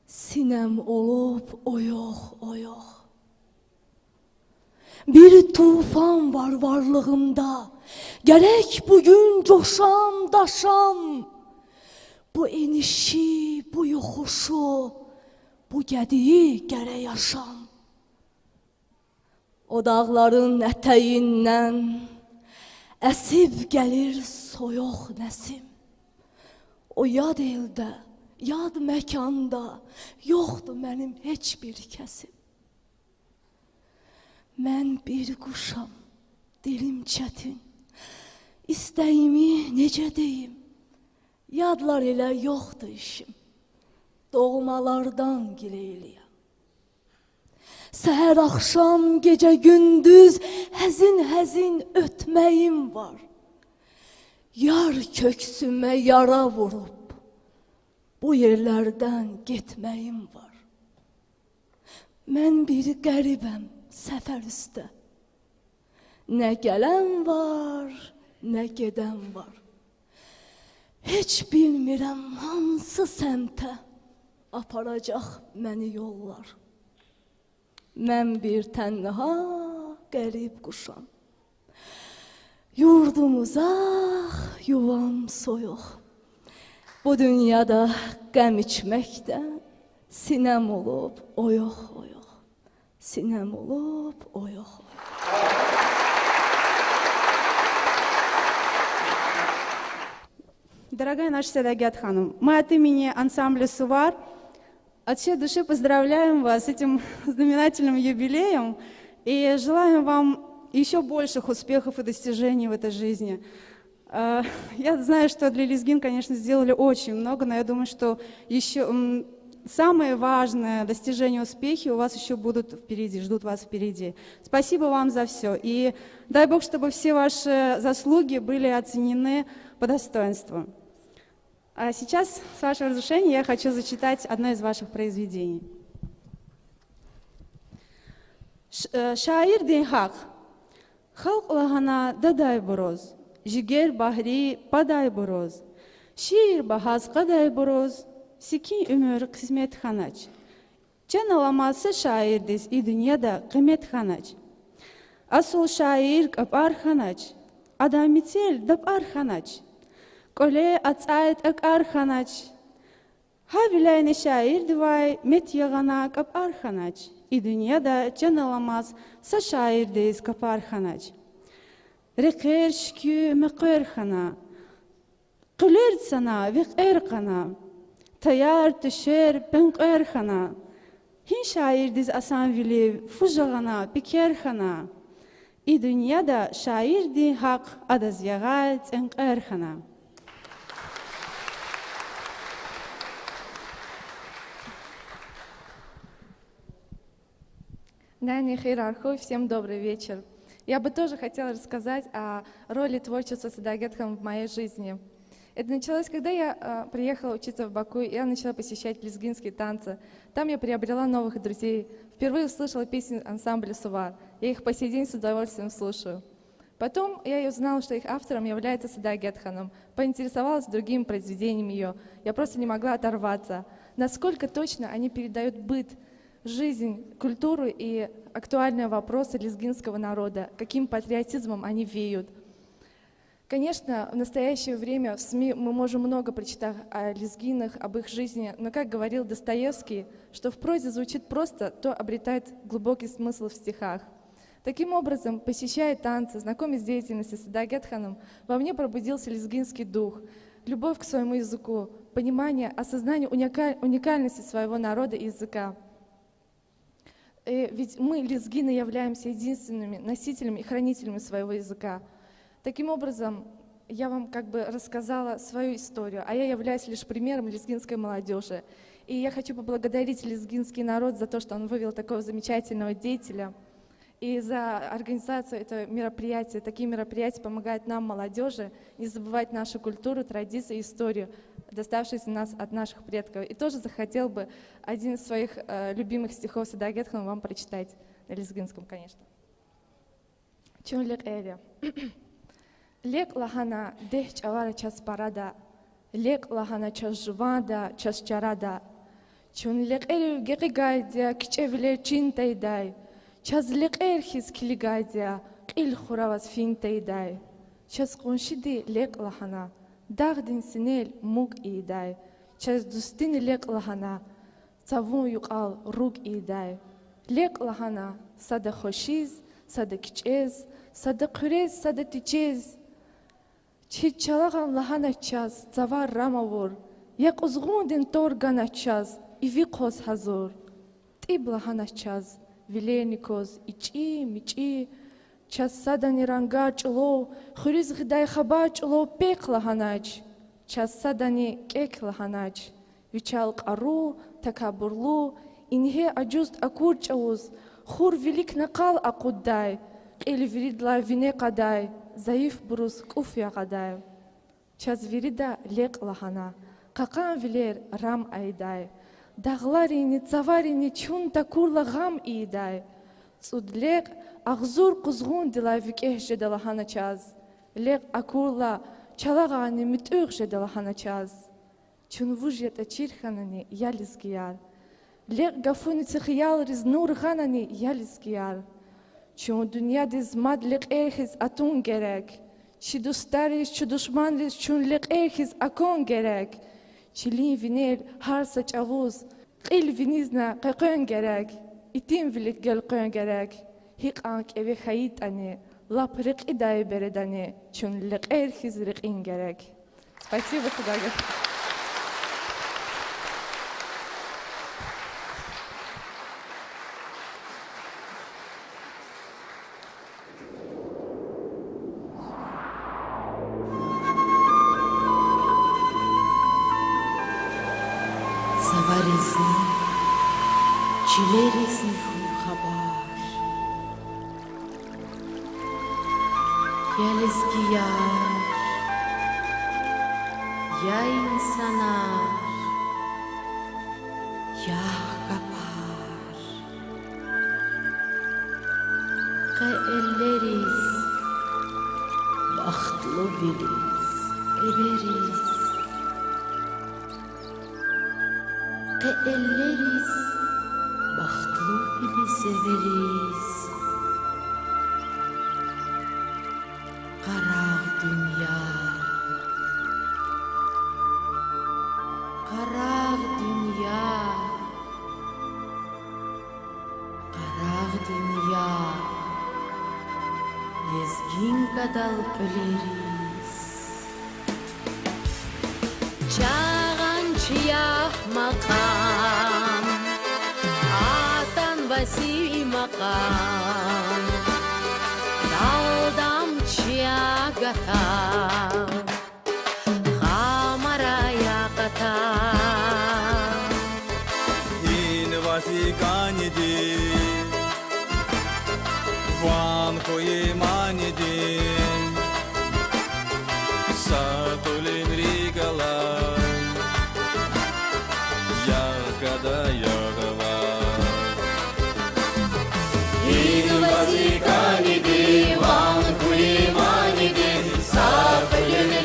sinəm olub oyoq, oyoq. Bir tufan var varlığımda, gərək bugün coşam, daşam. Bu enişi, bu yoxuşu, bu gədiyi gərək aşam. O dağların ətəyindən əsib gəlir soyuq nəsim. O yad eldə, yad məkanda yoxdur mənim heç bir kəsim. Mən bir quşam, dilim çətin, istəyimi necə deyim? Yadlar ilə yoxdur işim, doğmalardan gileyliyəm. Səhər, axşam, gecə, gündüz həzin-həzin ötməyim var. Yar köksümə yara vurub, bu yerlərdən getməyim var. Mən bir qəribəm səfər üstə. Nə gələn var, nə gedən var. Heç bilmirəm hansı səmtə aparacaq məni yollar. Mən bir tənha qərib quşam. Yurdum uzaq, yuvam soyuq. Bu dünyada qəm içməkdən sinəm olub oyoq, oyoq. Sinəm olub oyoq, oyoq. Дорогая наша Седагет ханым, мы от имени ансамбля «Сувар» от всей души поздравляем вас с этим знаменательным юбилеем и желаем вам еще больших успехов и достижений в этой жизни. Я знаю, что для лезгин, конечно, сделали очень много, но я думаю, что еще самые важные достижения, успехи у вас еще будут впереди, ждут вас впереди. Спасибо вам за все. И дай Бог, чтобы все ваши заслуги были оценены по достоинству. А сейчас, с вашего разрешения, я хочу зачитать одно из ваших произведений. Şair din haq, xalq lahana daday buroz, jiger bahri paday buroz, şiir bahaz qaday buroz, sikin ömür qismet xanaç. Can alaması şairdiz i dünyada qiymet xanaç. Asıl şair qapar xanaç, adamitel dapar xanaç. Qole atsayt akar xanaç. Havilayni şair divay met yağana qapar xanaç. И dünyada can alamaz sa şairdiz kapar xanaç. Reqer şkü meqer xana. Qılir sana viqer qana. Tayar düşer benqer xana. Hin şairdiz asan vili fujağana biker xana. И dünyada şairdi haq adaz yağa cenqer xana. Нани Хейрарху, всем добрый вечер. Я бы тоже хотела рассказать о роли творчества Седагет ханым в моей жизни. Это началось, когда я приехала учиться в Баку, и я начала посещать лезгинские танцы. Там я приобрела новых друзей, впервые услышала песни ансамбля «Сувар». Я их по сей день с удовольствием слушаю. Потом я узнала, что их автором является Седагет ханым. Поинтересовалась другими произведениями ее. Я просто не могла оторваться. Насколько точно они передают быт жизнь, культуру и актуальные вопросы лезгинского народа, каким патриотизмом они веют. Конечно, в настоящее время в СМИ мы можем много прочитать о лезгинах, об их жизни, но, как говорил Достоевский, что в прозе звучит просто, то обретает глубокий смысл в стихах. Таким образом, посещая танцы, знакомясь с деятельностью Садагет-ханом, во мне пробудился лезгинский дух, любовь к своему языку, понимание, осознание уникальности своего народа и языка. И ведь мы, лезгины, являемся единственными носителями и хранителями своего языка. Таким образом, я вам как бы рассказала свою историю, а я являюсь лишь примером лезгинской молодежи. И я хочу поблагодарить лезгинский народ за то, что он вывел такого замечательного деятеля, и за организацию этого мероприятия. Такие мероприятия помогают нам, молодежи, не забывать нашу культуру, традиции и историю, доставшиеся нас от наших предков. И тоже захотел бы один из своих любимых стихов Садагет-хана вам прочитать, на лезгинском, конечно. Чунлек эри. Лек лахана дех чавара час парада, лек лахана час жувада, час чарада. Чун лек эри геки кичевле чинтайдай, час лек эрхиз килигайдя, къил хуравас финтайдай. Час куншиди лек лахана, дагдин синел мук идай, час дустин лек лахана, цавун юқал рук идай. Лек лахана сада хошиз, сада кичез, сада курез, сада тичез. Чичалаган лахана час, цавар рамавур, як узгундин торгана час, и викоз хазур. Тиб лахана час, виленикоз, ичи, мичи, час садани ранга чуло, хуриз гидай хаба чуло пек лаханач, час садани кек лаханач, вичал кару, такабурлу, инхе аджуст акур чауз, хур велик накал акуддай, къил виридла вине кадай, заиф брус куф ягадай. Час вирида лек лахана, какан вилер рам айдай, дағларини цаварини чун такурла гам идай. Цуд лек ағзур кузгун дила викех жеда час, лек акурла чалагани митух жеда час. Чун вужет ачирханани ялизгияр, лек гафуни цихиял риз нур ханани ялизгияр. Чун dünyadiz mad лек эрхиз атун gerek, чи дустарис, чи душманрис чун лек эрхиз акон gerek, чилин винел харса чавуз, къил винизна къекъен gerek, итин вилик гелкъен gerek, хиқан кеве хаитани, лап рикъидай бередани, чун лек эрхиз рикъин gerek. Спасибо, Садагет. Vazikani divan kulimani di, safilini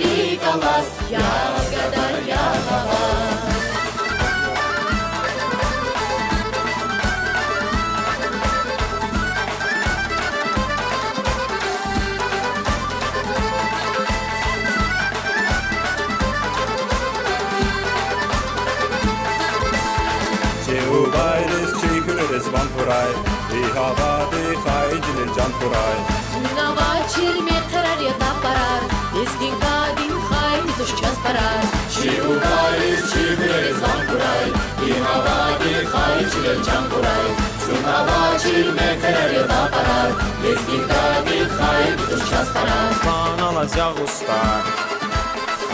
kuray, Dihava dihay cilil can kuray. Sunava çirme karar ya da parar, Lezginka dinhay düşeceğiz parar. Çi ukarız çi güleriz van kuray, Dihava dihay cilil can kuray. Sunava çirme karar ya da parar, Lezginka dinhay düşeceğiz parar. Kan alacaq usta,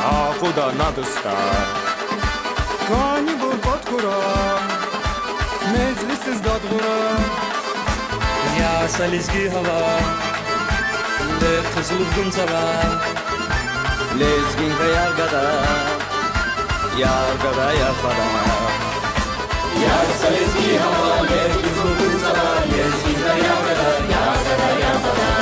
Akuda nadusta. Kani burqat kura, Meclisiz dadğura. Ya salizgi hava, Le qızılgın sava, Lezginka yargada, Yargada yargada. Yarsa lezgi hava, Le qızılgın sava, Lezginka yargada, Yargada yargada.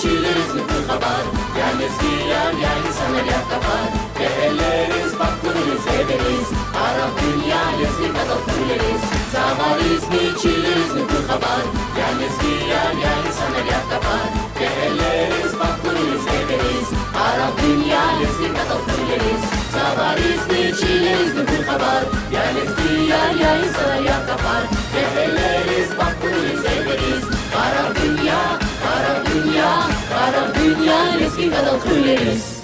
Çileriz mi haber, Yalnız giyer ya insanlar yer tapar. Elleriz bak kururuz ederiz, Arap dünya lezgi kadar kuleriz. Zavariz mi çileriz mi haber, Yalnız giyer ya insanlar yer tapar. Elleriz bak kururuz ederiz, Arap dünya lezgi kadar kuleriz. Zavariz mi çileriz mi haber, Yalnız giyer ya insanlar yer tapar. Elleriz bak kururuz ederiz, Arap dünya, Arap dünya, Arap dünya, lezgi kadar kuleriz.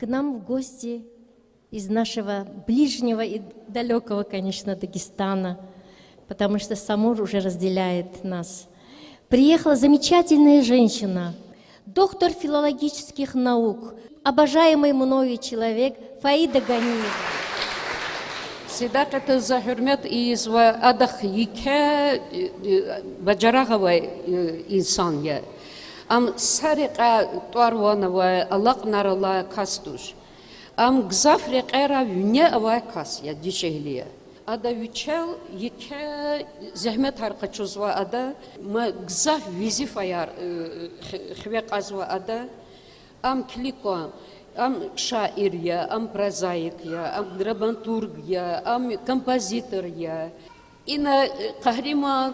К нам в гости из нашего ближнего и далекого, конечно, Дагестана, потому что Самур уже разделяет нас. Приехала замечательная женщина, доктор филологических наук, обожаемый мною человек Фаида Ганиева. Седақатыза hürmet iz ve adaq yike bacarağava insan ya. Am sariqa tarvana ve alaqnarala kastuş. Am gzafriqera vne ava kas ya dişehliye. Ada yüçel yike zahmet harqaçuzva ada ma gzaf vizifayar xveqazva ada am kliko am şair ya, am prozaik ya, am dramaturg ya, am kompozitor ya. İna qahrima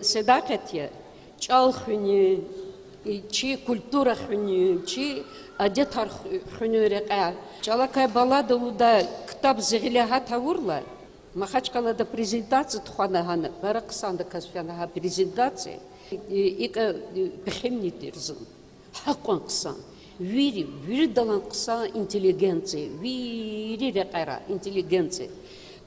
sedakat ya, çal xuni, çi kultura xuni, çi adet xuni reqa. Çalakay balada uda kitap zigiliha tavurla. Mahaçkalada prezentatsiya tuxana hana, baraqsanda kasfiyana ha prezentatsiya. İka biximni dirzin, haqqan qısan. Viri, viri dalan qısa intelligentsiya, viri reqara intelligentsiya.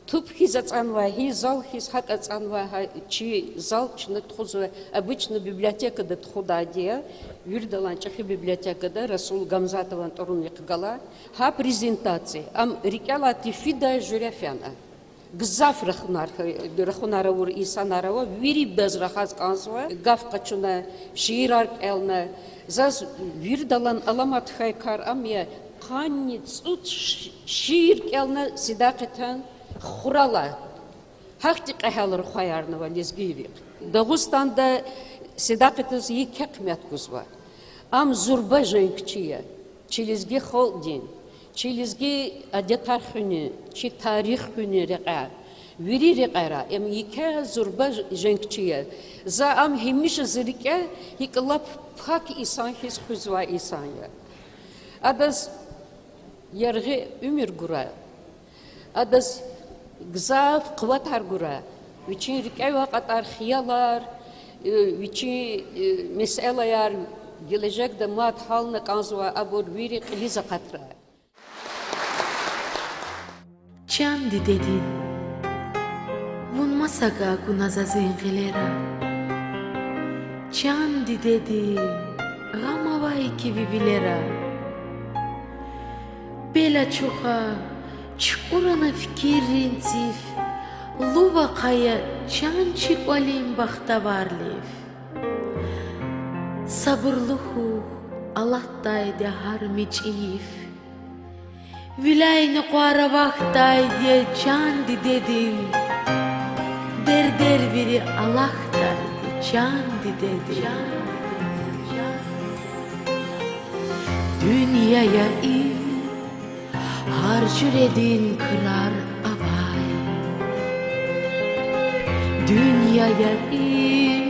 Туп хизацанва, хи зал хиз хакацанва, чи зал чны тхузва. Обычно библиотекада тхудадия, вир далан чахи библиотекада Расул Гамзатован торунник гала, ха презентации. Ам рикала тифида журяфяна. Гзаф рахунар, рахунараур исанарава, вири без рахаз канзва, гаф качуна, шиирар элна. Заз вир далан аламат хайкар амия, қанни цут шиир келна сидақитан хурала. Хахти қахалыр хуаярнава лезгириқ. Дағустанда сидақитыз еке қымет гузва. Ам зурба женкчия, челизги холдин. Çilizgi adet xuni, çi tarix xuni reqa, viri reqara, em yike zurba jenkçiye. Za am hemiş zirike hiklap pak insan his xuzva insan ya. Adas yergi ümür gura. Adas gzaf kuvvet har gura. Viçin rike vaqatar xiyalar, viçin meseleler gelecek de mat halına kanzva abur viri qiliza qatra. Çandi dedin, vunmasaga gunazazın gilera. Çandi dedin, gamavay ki bibilera. Bela çoxa, çukurana fikirin tif, luva kaya çançik olim baxtavarlif. Sabırlıhu Allahtaydı harmiçif. Vilayni qara vaqtaydı çandi dedin. Der der biri Allahtaydı çandi dedin. Dünyaya in harcüredin kırar avay. Dünyaya in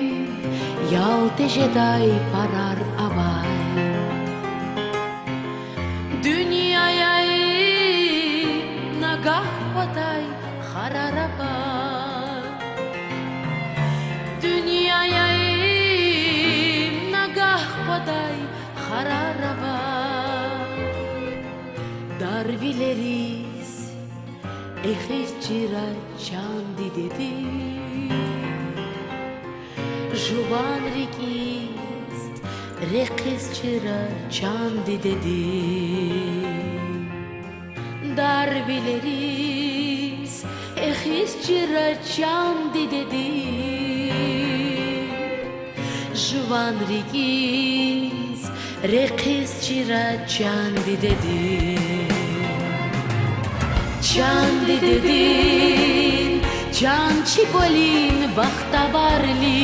yaltejeday parar avay. Dünyaya in nagah paday hararaba. Dünyaya in nagah paday hararaba. Darvileriz ehis cira çandi dedi. Juvan rikiz rekiz cira çandi dedi. Darvileriz ehis cira çandi dedi. Juvan rikiz rekiz cira çandi dedi. Çandi dedin, can çikolin baxtavarli.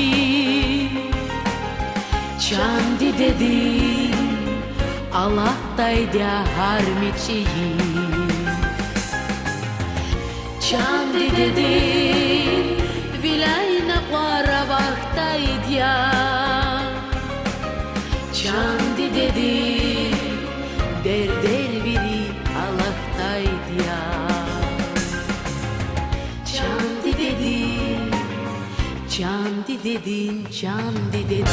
Çandi dedin, Allahtaydı harmiçiyi. Çandi dedin, vilayna qara vaqtaydı. Çandi dedin, der der biri Allahtaydı. Çandi dedin, çandi dedin, çandi dedin.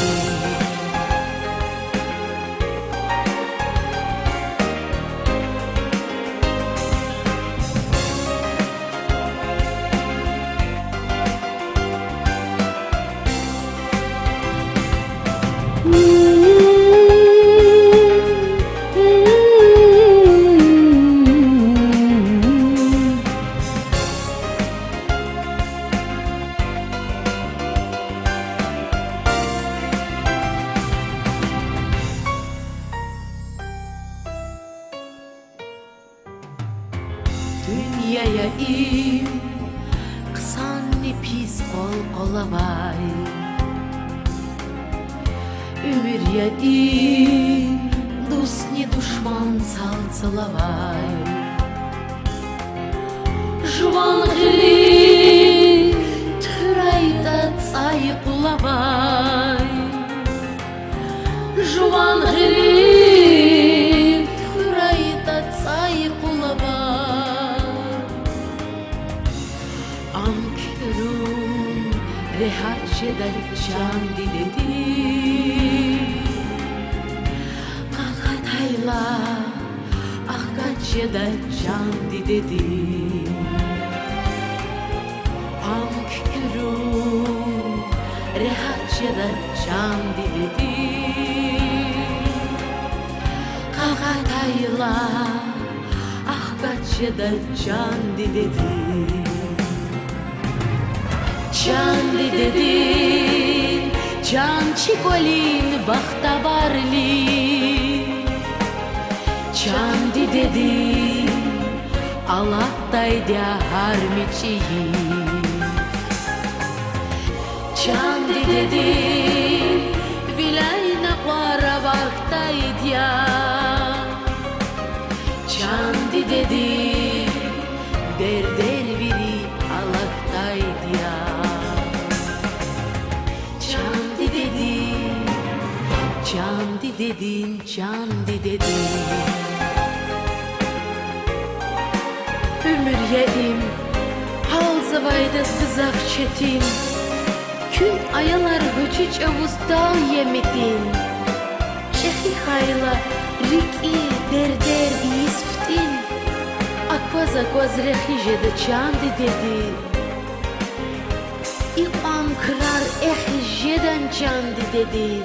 Dünyaya im Qısan pis qol qolavay Ömür im Dost ne düşman salçalavay Juvan gili Türayda tsayqulavay Juvan gili Türayda tsayqulavay Ankırun rehatçeden çandi dedi Qaqatayla Ahqaçedan çandi dedi Ankırun rehatçeden çandi dedi Qaqatayla Ahqaçedan çandi dedi Çandi dedin, çan çikolin baxtabarli Çandi dedin, Allah'tayda harmiçiyi Çandi dedin, vilayna qara vaqtayda Çandi dedin, derder biri Allah'tayda Çandi dedin, çandi dedin Ömür yedim, halzavayda sızaq çetin Kün ayalar höçüç avuz dal yemedin Çehi hayla riki derder yisftin Akvaz akvaz rehijede çandi dedin İqam kırar ehijeden çandi dedin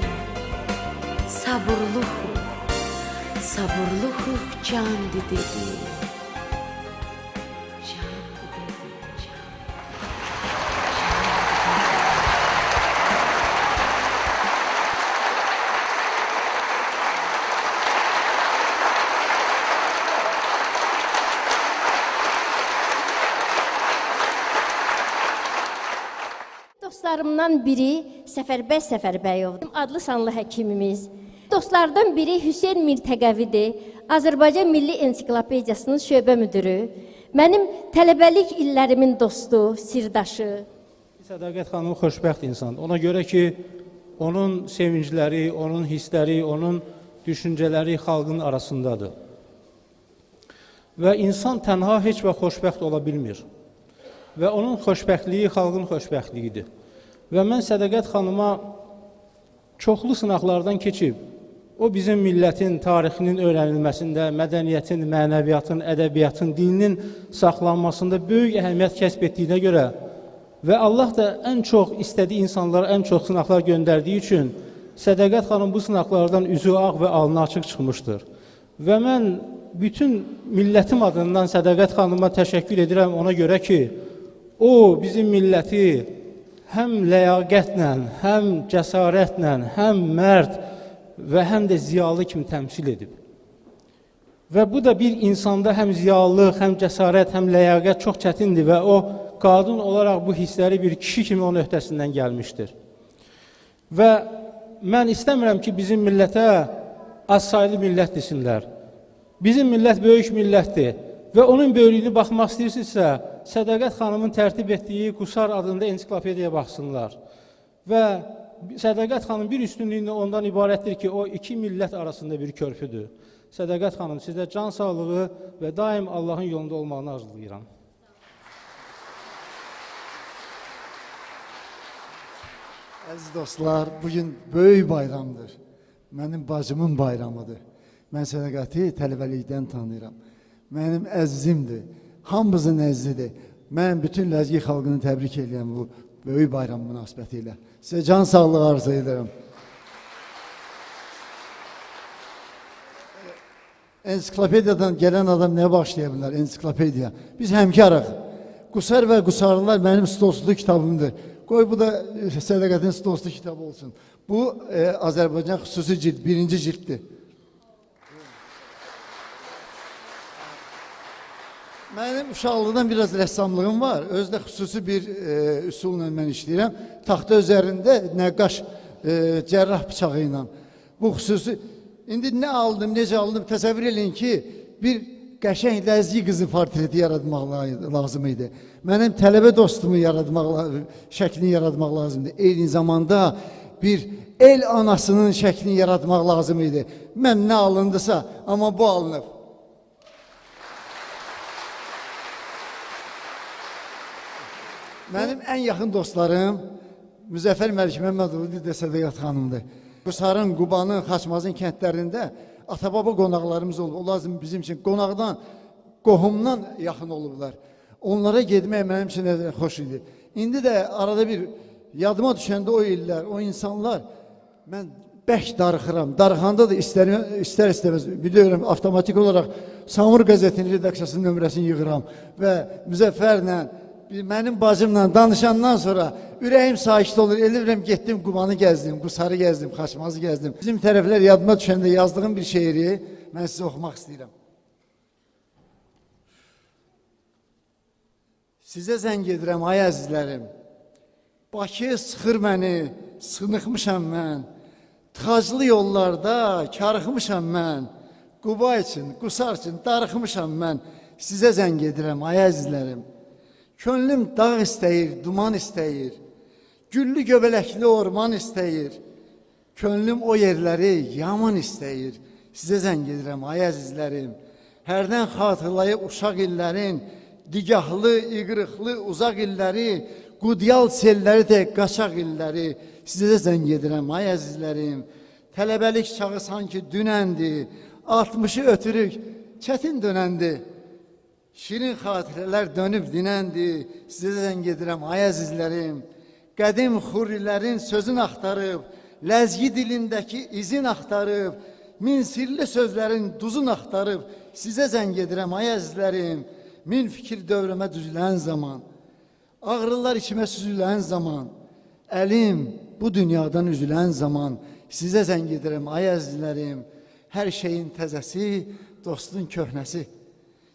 Sabırlı huk, sabırlı huk çandi dedi. Çandi dedi, çandi. Dostlarımdan biri Səfərbəy Səfərbəyov, adlı sanlı həkimimiz. Dostlardan biri Hüseyn Mirtəqəvidir, Azərbaycan Milli Ensiklopediyasının şöbə müdürü. Mənim tələbəlik illərimin dostu, sirdaşı. Sədaqət xanım xoşbəxt insandır. Ona görə ki, onun sevincləri, onun hissləri, onun düşüncələri xalqın arasındadır. Və insan tənha heç vaxt xoşbəxt ola bilmir. Və onun xoşbəxtliyi xalqın xoşbəxtliyidir. Və mən Sədaqət xanıma çoxlu sınaqlardan keçib, o bizim millətin tarixinin öyrənilməsində, mədəniyyətin, mənəviyyatın, ədəbiyyatın, dilinin saxlanmasında böyük əhəmiyyət kəsb etdiyinə görə və Allah da ən çox istədiyi insanlara ən çox sınaqlar göndərdiyi üçün Sədaqət xanım bu sınaqlardan üzü ağ və alnı açıq çıxmışdır. Və mən bütün millətim adından Sədaqət xanıma təşəkkür edirəm ona görə ki, o bizim milləti həm ləyaqətlə, həm cəsarətlə, həm mərd və həm də ziyalı kimi təmsil edib. Və bu da bir insanda həm ziyalılıq, həm cəsarət, həm ləyaqət çox çətindir və o qadın olaraq bu hissləri bir kişi kimi onun öhdəsindən gəlmişdir. Və mən istəmirəm ki, bizim millətə azsaylı millət desinlər. Bizim millət böyük millətdir və onun böyüklüyünü baxmaq istəyirsinizsə, Sədaqət xanımın tərtib etdiyi Qusar adında ensiklopediyaya baxsınlar. Və Sədaqət xanım bir üstünlüyü ondan ibarətdir ki, o iki millət arasında bir körpüdür. Sədaqət xanım, sizə can sağlığı və daim Allahın yolunda olmağını arzulayıram. Əziz dostlar, bugün böyük bayramdır. Mənim bacımın bayramıdır. Mən Sədaqəti tələbəlikdən tanıyıram. Mənim əzizimdir. Hamımızın əzizidir. Mən bütün Ləzgi xalqını təbrik edirəm bu böyük bayram münasibəti ilə. Sizə can sağlığı arzu edirəm. Ensiklopediyadan gələn adam nə başlaya bilər? Ensiklopediya. Biz həmkarıq. Qusar və Qusarlılar mənim stolsuzluq kitabımdır. Qoy bu da Sədaqətin stolsuzluq kitabı olsun. Bu Azərbaycan xüsusi cild, birinci cilddir. Mənim uşaqlıqdan biraz rəssamlığım var. Özü də xüsusi bir üsulla mən işləyirəm. Taxta üzərində nəqqaş cərrah bıçağı ilə. Bu xüsusi... İndi nə aldım, necə aldım, təsəvvür eləyin ki, bir qəşəng ləzgi qızın portreti yaratmaq lazım idi. Mənim tələbə dostumu yaratmaq, şəklini yaratmaq lazımdır. Eyni zamanda bir el anasının şəklini yaratmaq lazım idi. Mən nə alındısa, amma bu alınıb. Mənim ən yaxın dostlarım Müzəffər Məlikməmmədov bir də Sədaqət xanımdır. Qusarın, Qubanın, Xaçmazın kəndlərində ata-baba qonaqlarımız olub. Onlar bizim üçün qonaqdan, qohumdan yaxın olublar. Onlara getmək mənim üçün xoş idi. İndi də arada bir yadıma düşəndə o illər, o insanlar, mən bərk darıxıram. Darıxanda da istər-istəməz, biliyorum, avtomatik olaraq Samur qəzetinin redaksiyasının nömrəsini yığıram və Müzəffərlə, mənim bacımla danışandan sonra ürəyim sakit olur. Eləyirəm, getdim, Qubanı gəzdim, Qusarı gəzdim, Xaçmazı gəzdim. Bizim tərəflər yadıma düşəndə yazdığım bir şeiri mən sizə oxumaq istəyirəm. Sizə zəng edirəm, ay əzizlərim. Bakı sıxır məni, sınıxmışam mən. Tıxaclı yollarda karıxmışam mən. Quba üçün, Qusar üçün darıxmışam mən. Sizə zəng edirəm, ay əzizlərim. Könlüm dağ istəyir, duman istəyir, güllü göbələkli orman istəyir, könlüm o yerləri yaman istəyir. Sizə zəng edirəm, ay əzizlərim. Hərdən xatırlayıb uşaq illərin, digahlı, iqrıqlı uzaq illəri, qudyal selləri də qaçaq illəri. Sizə zəng edirəm, ay əzizlərim. Tələbəlik çağı sanki dünəndi, 60-ı ötürük, çətin dönəndi. Şirin xatirələr dönüb dinəndi, sizə zəng edirəm, ay əzizlərim. Qədim xurrilərin sözün axtarıb, ləzgi dilindəki izin axtarıb, min sirli sözlərin duzun axtarıb, sizə zəng edirəm, ay əzizlərim. Min fikir dövrəmə düzülən zaman, ağrılar içimə süzülən zaman, əlim bu dünyadan üzülən zaman, sizə zəng edirəm, ay əzizlərim. Hər şeyin təzəsi, dostun köhnəsi.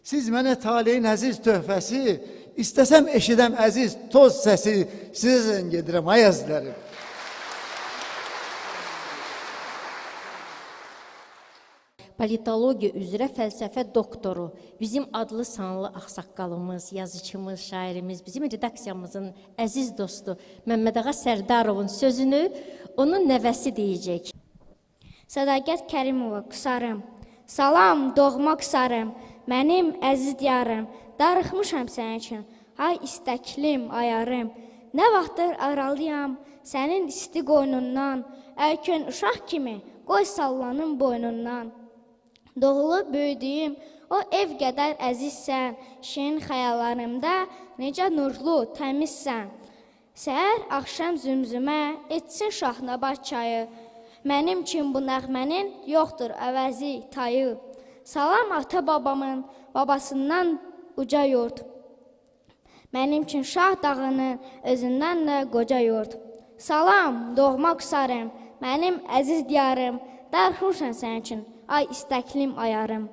Siz mənə taleyin əziz töhfəsi, istəsəm eşidəm əziz toz səsi, sizə zəng edirəm, ay əzizlərim. Politologiya üzrə fəlsəfə doktoru, bizim adlı sanlı ağsaqqalımız, yazıçımız, şairimiz, bizim redaksiyamızın əziz dostu Məmmədağa Sərdarovun sözünü onun nəvəsi deyəcək. Sədaqət Kərimova, Qusarım. Salam, doğma Qusarım. Mənim əziz diyarım, darıxmışam sənin üçün, ay istəklim, ayarım. Nə vaxtdır aralıyam sənin isti qoynundan, erkən uşaq kimi qoy sallanım boynundan. Doğulub böyüdüyüm o ev qədər əzizsən, şirin xəyallarımda necə nurlu, təmizsən. Səhər, axşam zümzümə etsin Şahnabat çayı, mənim üçün bu nəğmənin yoxdur əvəzi, tayı. Salam ata-babamın babasından uca yurt. Mənim üçün Şah dağının özündən də qoca yurt. Salam, doğma Qusarım, mənim əziz diyarım, darıxmışam sənin üçün, ay istəklim ayarım.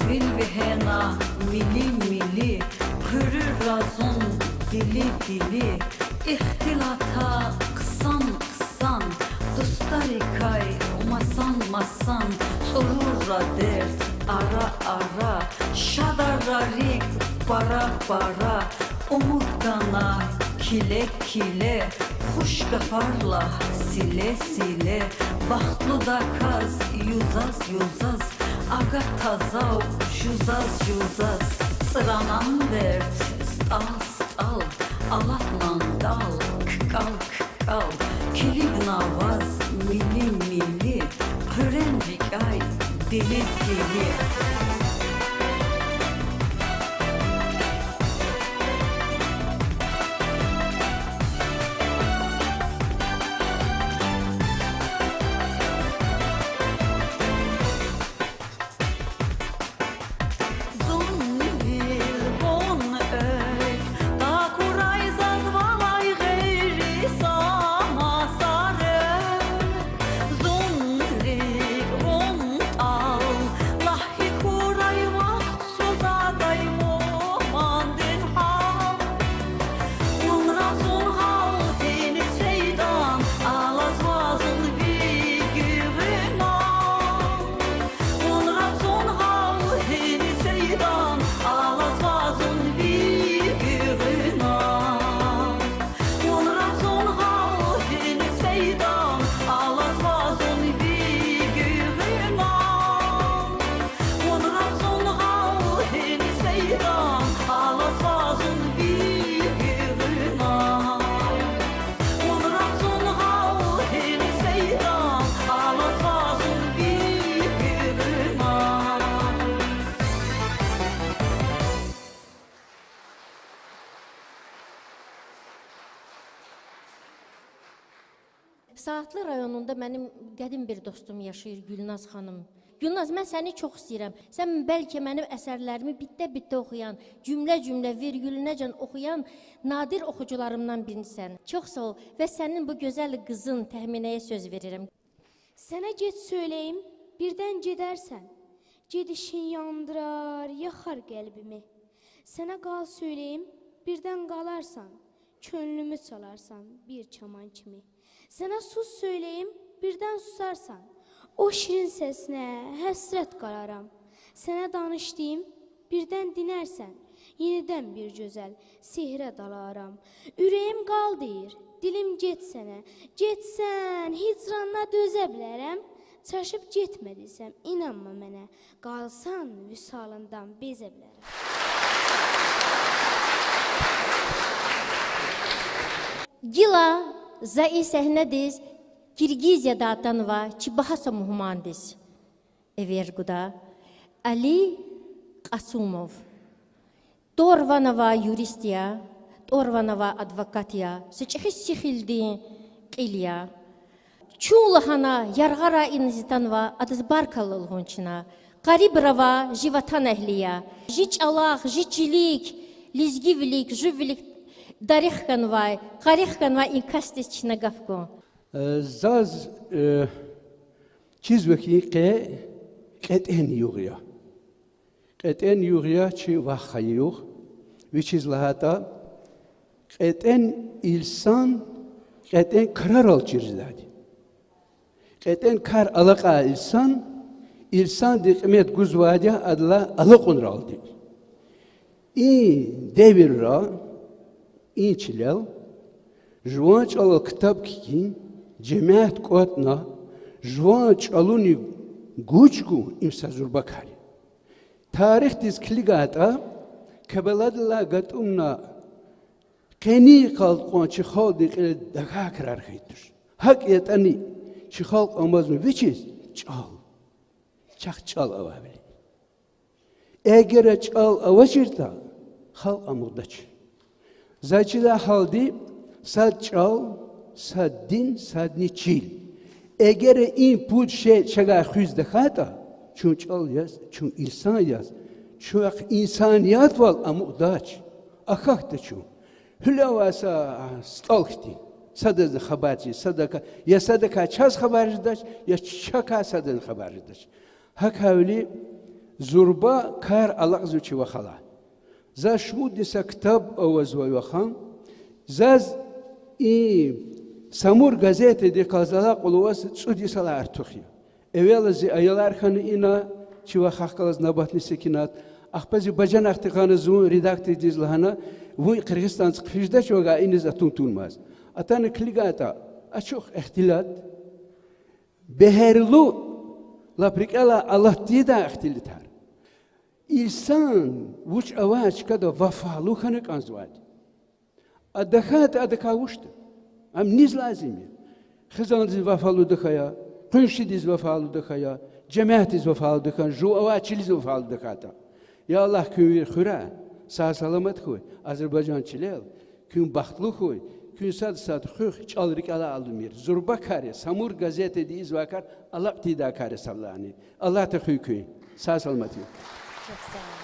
Vilvihena mili mili, Pürür razun dili dili, İxtilata qısan qısan, Dustarikay masan masan, Tsururra dert ara ara, Şadararik bara bara, Umurgana kile kile, Xuş qafarla sile sile, Baxtlı da kaz yuzaz yuzaz, Aga tazav juzaz juzaz, Sıranan dert stal stal, Alatla dal kal kal, Kilig navaz mili mili, Pürencik ay dili dili. Saatlı rayonunda mənim qədim bir dostum yaşayır, Gülnaz xanım. Gülnaz, mən səni çox istəyirəm. Sən bəlkə mənim əsərlərimi bitdə-bitdə oxuyan, cümlə-cümlə, virgülünəcən oxuyan nadir oxucularımdan birisən. Çox sağ ol və sənin bu gözəl qızın Təxminəyə söz verirəm. Sənə get söyləyim, birdən gedərsən. Gedişin yandırar, yaxar qəlbimi. Sənə qal söyləyim, birdən qalarsan. Könlümü çalarsan bir çaman kimi. Sənə sus söyləyim, birdən susarsan. O şirin səsinə həsrət qalaram. Sənə danış deyim, birdən dinərsən. Yenidən bir gözəl sehrə dalaram. Ürəyim qal deyir, dilim get sənə. Getsən, hicranına dözə bilərəm. Çaşıb getmə desəm, inanma mənə. Qalsan, vüsalından bezə bilərəm. Gila Zai səhnədiz, Kirgiziya datanva Çibahasa muhmandiz. Everguda Ali Qasumov. Torvanova yuristiya, Torvanova advokatiya, Sıçıxı sixildi qilya. Çulahana yarğara inzitanva adız barkalılğunçina. Qaribrava jivatan əhliya. Jiç alaq, jiçilik, lizgivlik, jüvlik Darixkanvay, qarixkanvay inkastis çinagafko. Zaz çizveki qe qeten yuğya. Qeten yuğya çi vaxayuğ. Which lahata qeten ilsan qeten karar alçirzadi. Qeten kar alaqa ilsan ilsan diqmet guzvadiya adla alaqun raldi. İ devirra İnçilel, juan çalal kitab ki, cemaat kotna, juan çaluni guçgu imsazur bakari. Tarih diz kligata, kebeladla gatumna, keni kalkon çihal dikil dakakrar khaytur. Hak yetani çihal amazın viçiz çal. Çak çal avabili. Eğer çal avaşirta, halk amugdaç. Zaçida haldi sad çal, sad din, sad niçil. Eğer in put şey çaga xüz dexata, çun çal yaz, çun insan yaz, çun insaniyat val amugdaç. Akak da çun. Hülavasa stalkti. Sadaz xabarci, sadaka, ya sadaka çaz xabarcidaç, ya çaka sadaz xabarcidaç. Hakavli Zurba kar alaqzu çivakhala. Zaz şmud kitap avaz ve vaxan. Zaz Samur gazete de kazala quluvas tsudi sala artuxi. Evelazi ayalar xanı ina çivaxaqalaz nabatni sekinat. Axpazi bacan axtiqanı zun redaktor dizlahana vu Qırğızistan qfijda çoğa iniz atun tunmaz. Atanı kligata açıq ihtilat beherlu la prikala Allah dida ihtilatar. İnsan vuç avaç kada vafalu xanı kanzvad. Adaxat adakavuştu. Am niz lazım. Xızan diz vafalu dıxaya, qınşi diz vafalu dıxaya, cemaat diz vafalu dıxan, ju avaçiliz vafalu dıxata. Ya Allah kün xura, sağ salamat xuy, Azərbaycan çilel, kün baxtlı xuy, kün sad sad xux çalrik ala almir. Zurba kare, Samur gazete diz vakar, Allah tida kare sallani. Allah te xuy kün. Sağ salamat. Çox sağ ol.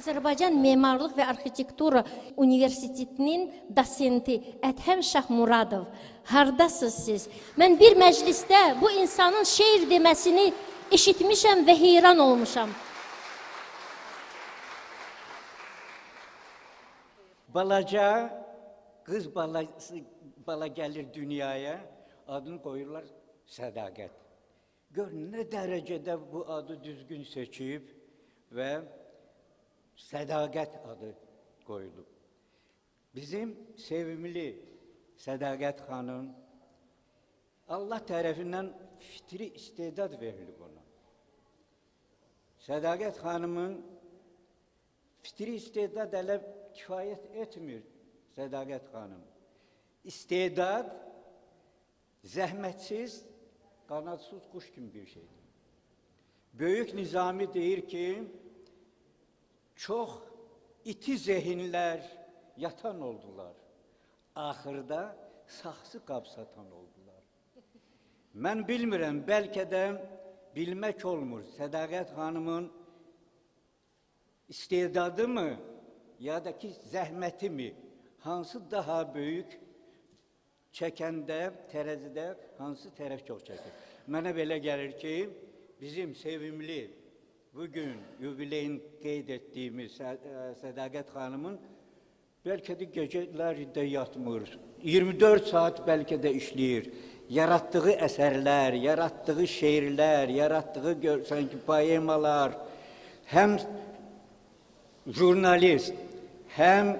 Azərbaycan Memarlıq və Arxitektura Universitetinin dosenti Ədhəm Şahmuradov. Hardasınız siz? Mən bir məclisdə bu insanın şeir deməsini eşitmişəm və heyran olmuşam. Balaca qız bala gəlir dünyaya, adını qoyurlar Sədaqət. Gör nə dərəcədə bu adı düzgün seçib və Sədaqət adı qoyulub. Bizim sevimli Sədaqət xanım Allah tərəfindən fitri istedad verilib ona. Sədaqət xanımın fitri istedad hələ kifayət etmir Sədaqət xanım. İstedad zəhmətsiz, qanadsız quş kimi bir şeydir. Böyük Nizami deyir ki, çox iti zehinlər yatan oldular. Axırda saxsı qab satan oldular. Mən bilmirəm, bəlkə də bilmək olmur. Sədaqət xanımın istedadı mı, ya da ki zəhməti mi, hansı daha böyük çəkəndə, tərəzidə hansı tərəf çox çəkir? Mənə belə gəlir ki, bizim sevimli, bugün yubileyin qeyd etdiyimiz Sədaqət xanımın bəlkə də gecələr də yatmır, 24 saat bəlkə də işləyir. Yaratdığı əsərlər, yaratdığı şeirlər, yaratdığı görsən ki, poemalar, həm jurnalist, həm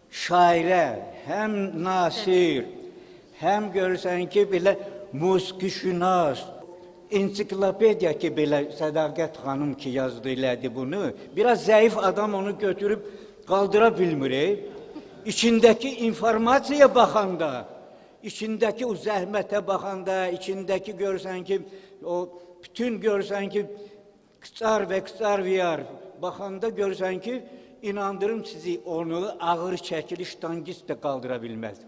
şairə, həm nasir, həm görürsən ki, belə musiqişünas, ensiklopediya ki, belə Sədaqət xanım ki, yazdı, elədi bunu, biraz zəif adam onu götürüb qaldıra bilmir. İçindəki informasiyaya baxanda, içindəki o zəhmətə baxanda, içindəki görürsən ki, o bütün görürsən ki, qıçar və qıçar viyar baxanda görürsən ki, İnandırım sizi, onu ağır çəkili ştangist də qaldıra bilməz.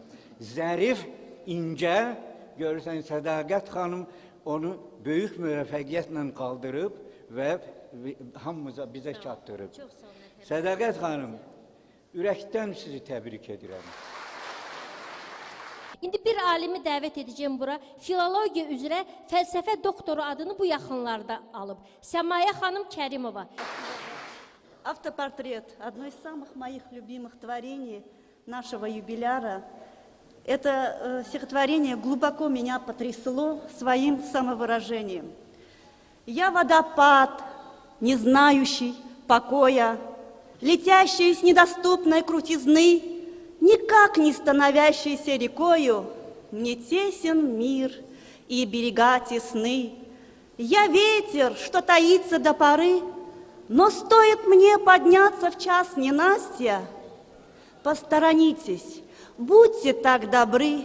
Zərif, incə, görürsən Sədaqət xanım onu böyük müvəffəqiyyətlə qaldırıb və hamımıza, bizə çatdırıb. Sədaqət xanım, ürəkdən sizi təbrik edirəm. İndi bir alimi dəvət edəcəm bura. Filologiya üzrə fəlsəfə doktoru adını bu yaxınlarda alıb. Səmayə xanım Kərimova. Автопортрет – одно из самых моих любимых творений нашего юбиляра. Это стихотворение глубоко меня потрясло своим самовыражением. Я водопад, не знающий покоя, летящий с недоступной крутизны, никак не становящийся рекою, мне тесен мир и берега тесны. Я ветер, что таится до поры, но стоит мне подняться в час ненастья, посторонитесь, будьте так добры,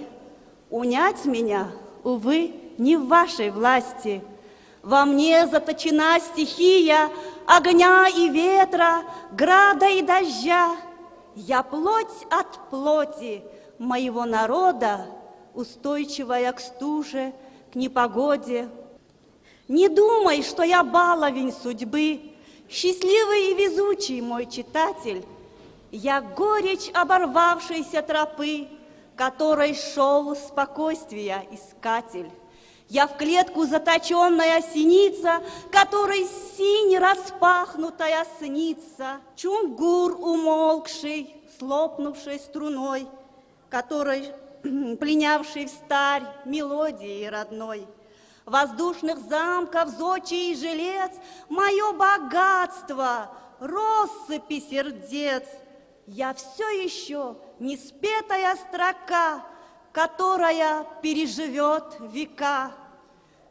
унять меня, увы, не в вашей власти. Во мне заточена стихия огня и ветра, града и дождя. Я плоть от плоти моего народа, устойчивая к стуже, к непогоде. Не думай, что я баловень судьбы, счастливый и везучий мой читатель, я горечь оборвавшейся тропы, которой шел спокойствия искатель. Я в клетку заточенная синица, которой синь распахнутая снится, чунгур умолкший, слопнувший струной, которой пленявший встарь мелодии родной. Воздушных замков, зодчий и жилец, мое богатство, россыпи сердец. Я все еще не спетая строка, которая переживет века.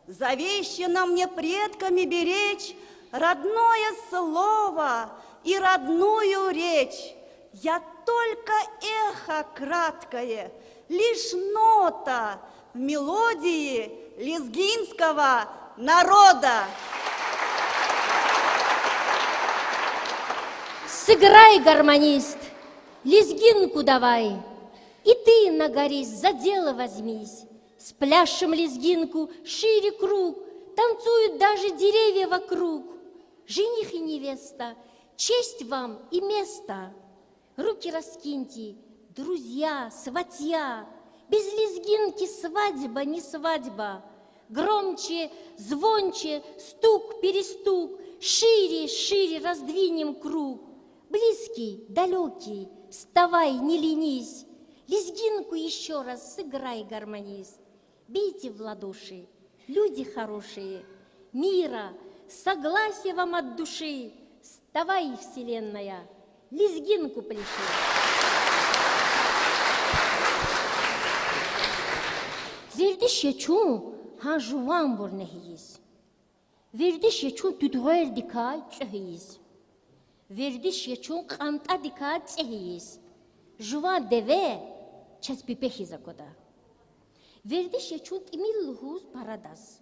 Завещано мне предками беречь родное слово и родную речь. Я только эхо краткое, лишь нота в мелодии лезгинского народа. Сыграй, гармонист, лезгинку давай, и ты на горе за дело возьмись. Спляшем лезгинку шире круг, танцуют даже деревья вокруг. Жених и невеста, честь вам и место. Руки раскиньте, друзья, сватья. Без лезгинки свадьба не свадьба. Громче, звонче, стук-перестук, шире, шире раздвинем круг. Близкий, далекий, вставай, не ленись. Лезгинку еще раз сыграй, гармонист. Бейте в ладоши, люди хорошие. Мира, согласия вам от души. Вставай, вселенная, лезгинку пляши. Вердиш ячун хан жуван бурнехиyiz. Вердиш ячун түдгөр дика чөһиyiz. Вердиш ячун къанта дика цеһиyiz. Жуван деве часпипехизакода. Вердиш ячун тимиллхуз парадас.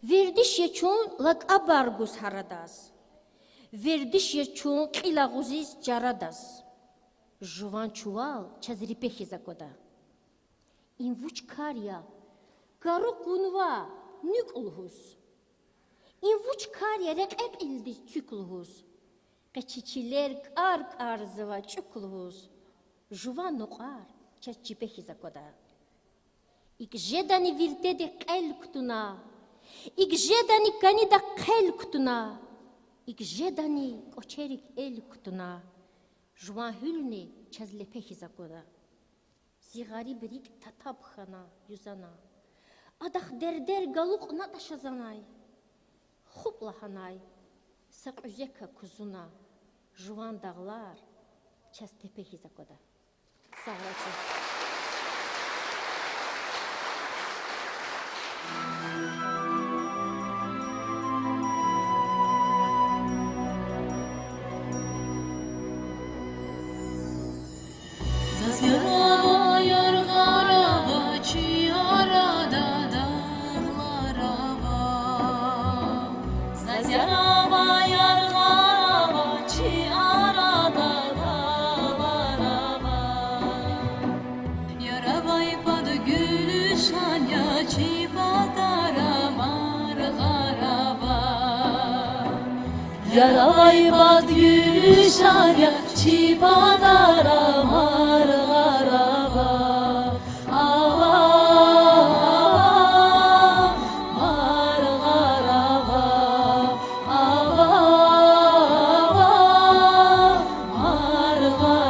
Вердиш ячун лакабаргус харадас. Вердиш ячун қилагузис джарадас. Жуван чувал чазрипехизакода. Инвучкария гару кунва нюклхус. Инвучкария рекек илдис цюклхус. Качичилер кар карзва чуклхус. Жуван нуқар чачипехизакода. Ик жедани виртеди қелктуна. Ик жедани канида қелктуна. Ик жедани кочерик элктуна. Жуван хүлни чазлепехизакода. Зиғари брик татабхана юзана. Адах дердер галуқ наташазанай. Хуплаханай. Сақүзека кузуна. Жуван дағлар частепехизакода. Sağ olasın. Yaray bad gülüşanya çipadara margaraba ava margaraba ava margaraba.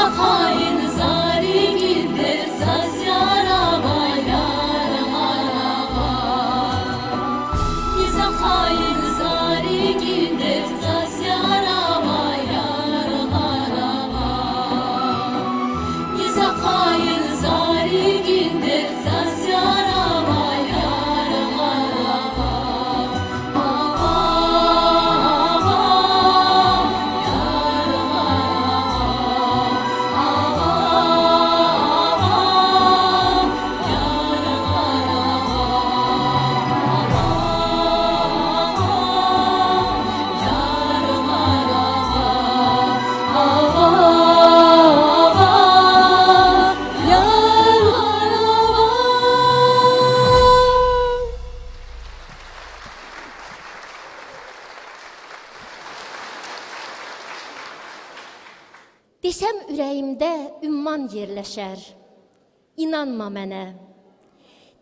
Nizakhain zari gider saz yarava yarava. Nizakhain zari gider saz yarava yarava. Nizakhain zari gider saz yarava yarava. Desəm ürəyimdə ümman yerləşər, inanma mənə.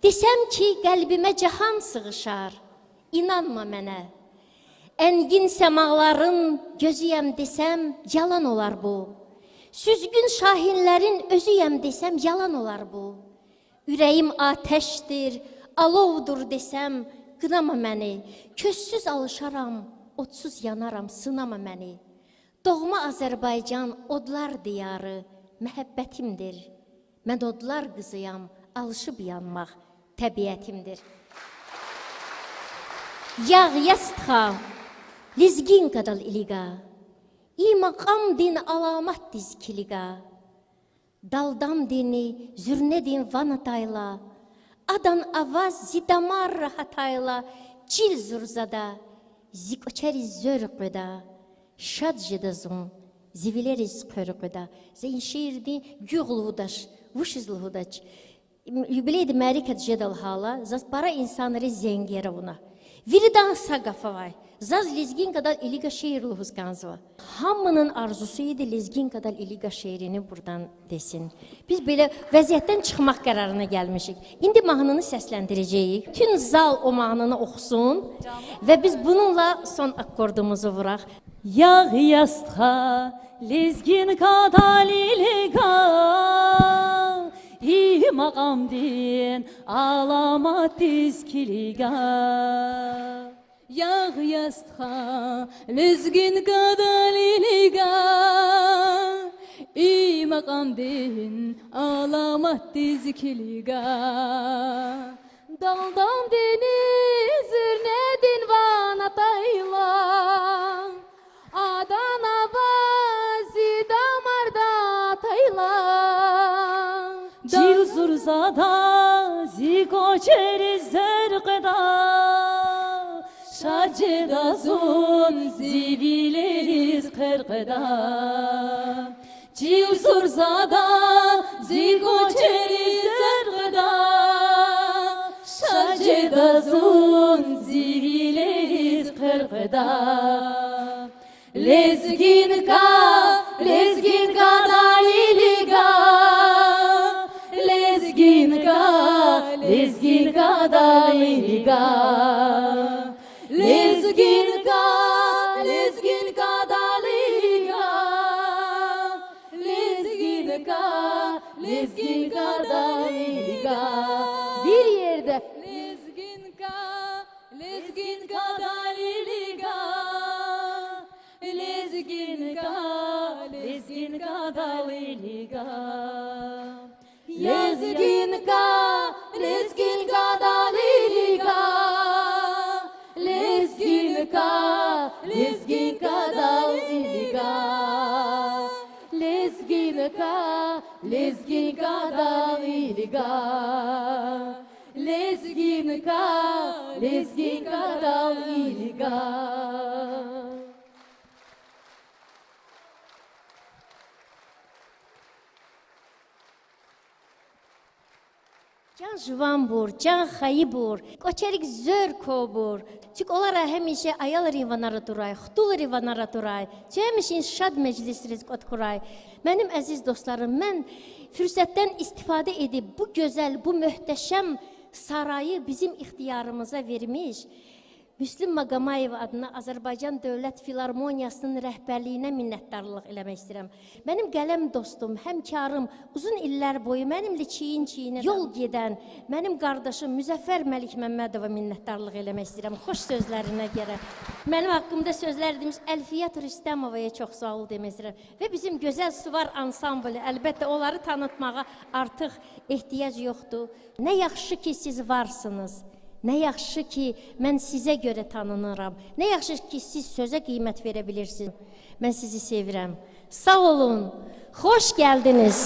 Desəm ki, qəlbimə cahan sığışar, inanma mənə. Əngin səmaların gözüyəm desəm, yalan olar bu. Süzgün şahinlərin özüyəm desəm, yalan olar bu. Ürəyim atəşdir, alovdur desəm, qınama məni. Közsüz alışaram, odsuz yanaram, sınama məni. Doğma Azərbaycan odlar diyarı məhəbbətimdir. Mən odlar qızıyam, alışıb yanmaq təbiətimdir. Yağ yastxa, lizgin qadal iliqa, İma qam din alamat dizkiliqa, Daldam dini, zürnə din vanatayla, Adan avaz zidamar rahatayla, Cil zurzada, zikoçeri zörqüda, Şad jedazun, zivileriz qörqüda. Zeyn şeirdi güğludaş, vuşizludaç. Yubileydi mərikat jedal hala, zaz para insanları zengerovna. Viridan sagafavay, zaz lezgin kadar iliga şeirluhuz ganzva. Hamının arzusu idi lezgin kadar iliga şeirini buradan desin. Biz belə vəziyyətdən çıxmaq qərarına gəlmişik. İndi mahnını səsləndirəcəyik. Bütün zal o mahnını oxusun və biz bununla son akkordumuzu vuraq. Yağ yastxa, lezgin kadal iliga, İ maqam din alamat dizkiliga. Yağ yastxa, lezgin kadal iliga, İ maqam din alamat dizkiliga. Daldam dini zürnedin vanatayla, Adana vazi damarda tayla. Cil zurzada zikoçeri zerqda, Şarcedazun zivileriz qırqda. Cil zurzada zikoçeri zerqda, Şarcedazun zivileriz qırqda. Lezginka, lezginka daliliga, Lezginka, lezginka daliliga, Lezginka, lezginka daliliga, Lezginka, lezginka daliliga. Bir yerde Lezginka, lezginka daliliga, Lezginka, lezginka daliliga, Lezginka, lezginka daliliga, Lezginka, lezginka daliliga, Lezginka, lezginka daliliga, Lezginka, lezginka daliliga. Can juvan bur, can xayı bur, koçerik zör kobur. Çünki onlara həmişə ayal rivanara duray, xutul rivanara duray. Çünki həmişə şad meclis rizqot kuray. Mənim əziz dostlarım, mən fürsətdən istifadə edib bu gözəl, bu möhtəşəm sarayı bizim ixtiyarımıza vermiş Müslüm Maqomayev adına Azərbaycan Dövlət Filarmoniyasının rəhbərliyinə minnətdarlıq eləmək istəyirəm. Mənim qələm dostum, həmkarım, uzun illər boyu mənimlə çiyin-çiyinə yol gedən mənim qardaşım Müzəffər Məlikməmmədova minnətdarlıq eləmək istəyirəm. Xoş sözlərinə görə. Mənim haqqımda sözlər demiş Əlfiyyət Rüstəmovaya çox sağ ol demək istəyirəm. Və bizim gözəl Suvar ansamblı, əlbəttə onları tanıtmağa artıq ehtiyac yoxdur. Nə yaxşı ki siz varsınız. Nə yaxşı ki, mən sizə görə tanınıram. Nə yaxşı ki, siz sözə qiymət verə bilirsiniz. Mən sizi sevirəm. Sağ olun, xoş gəldiniz.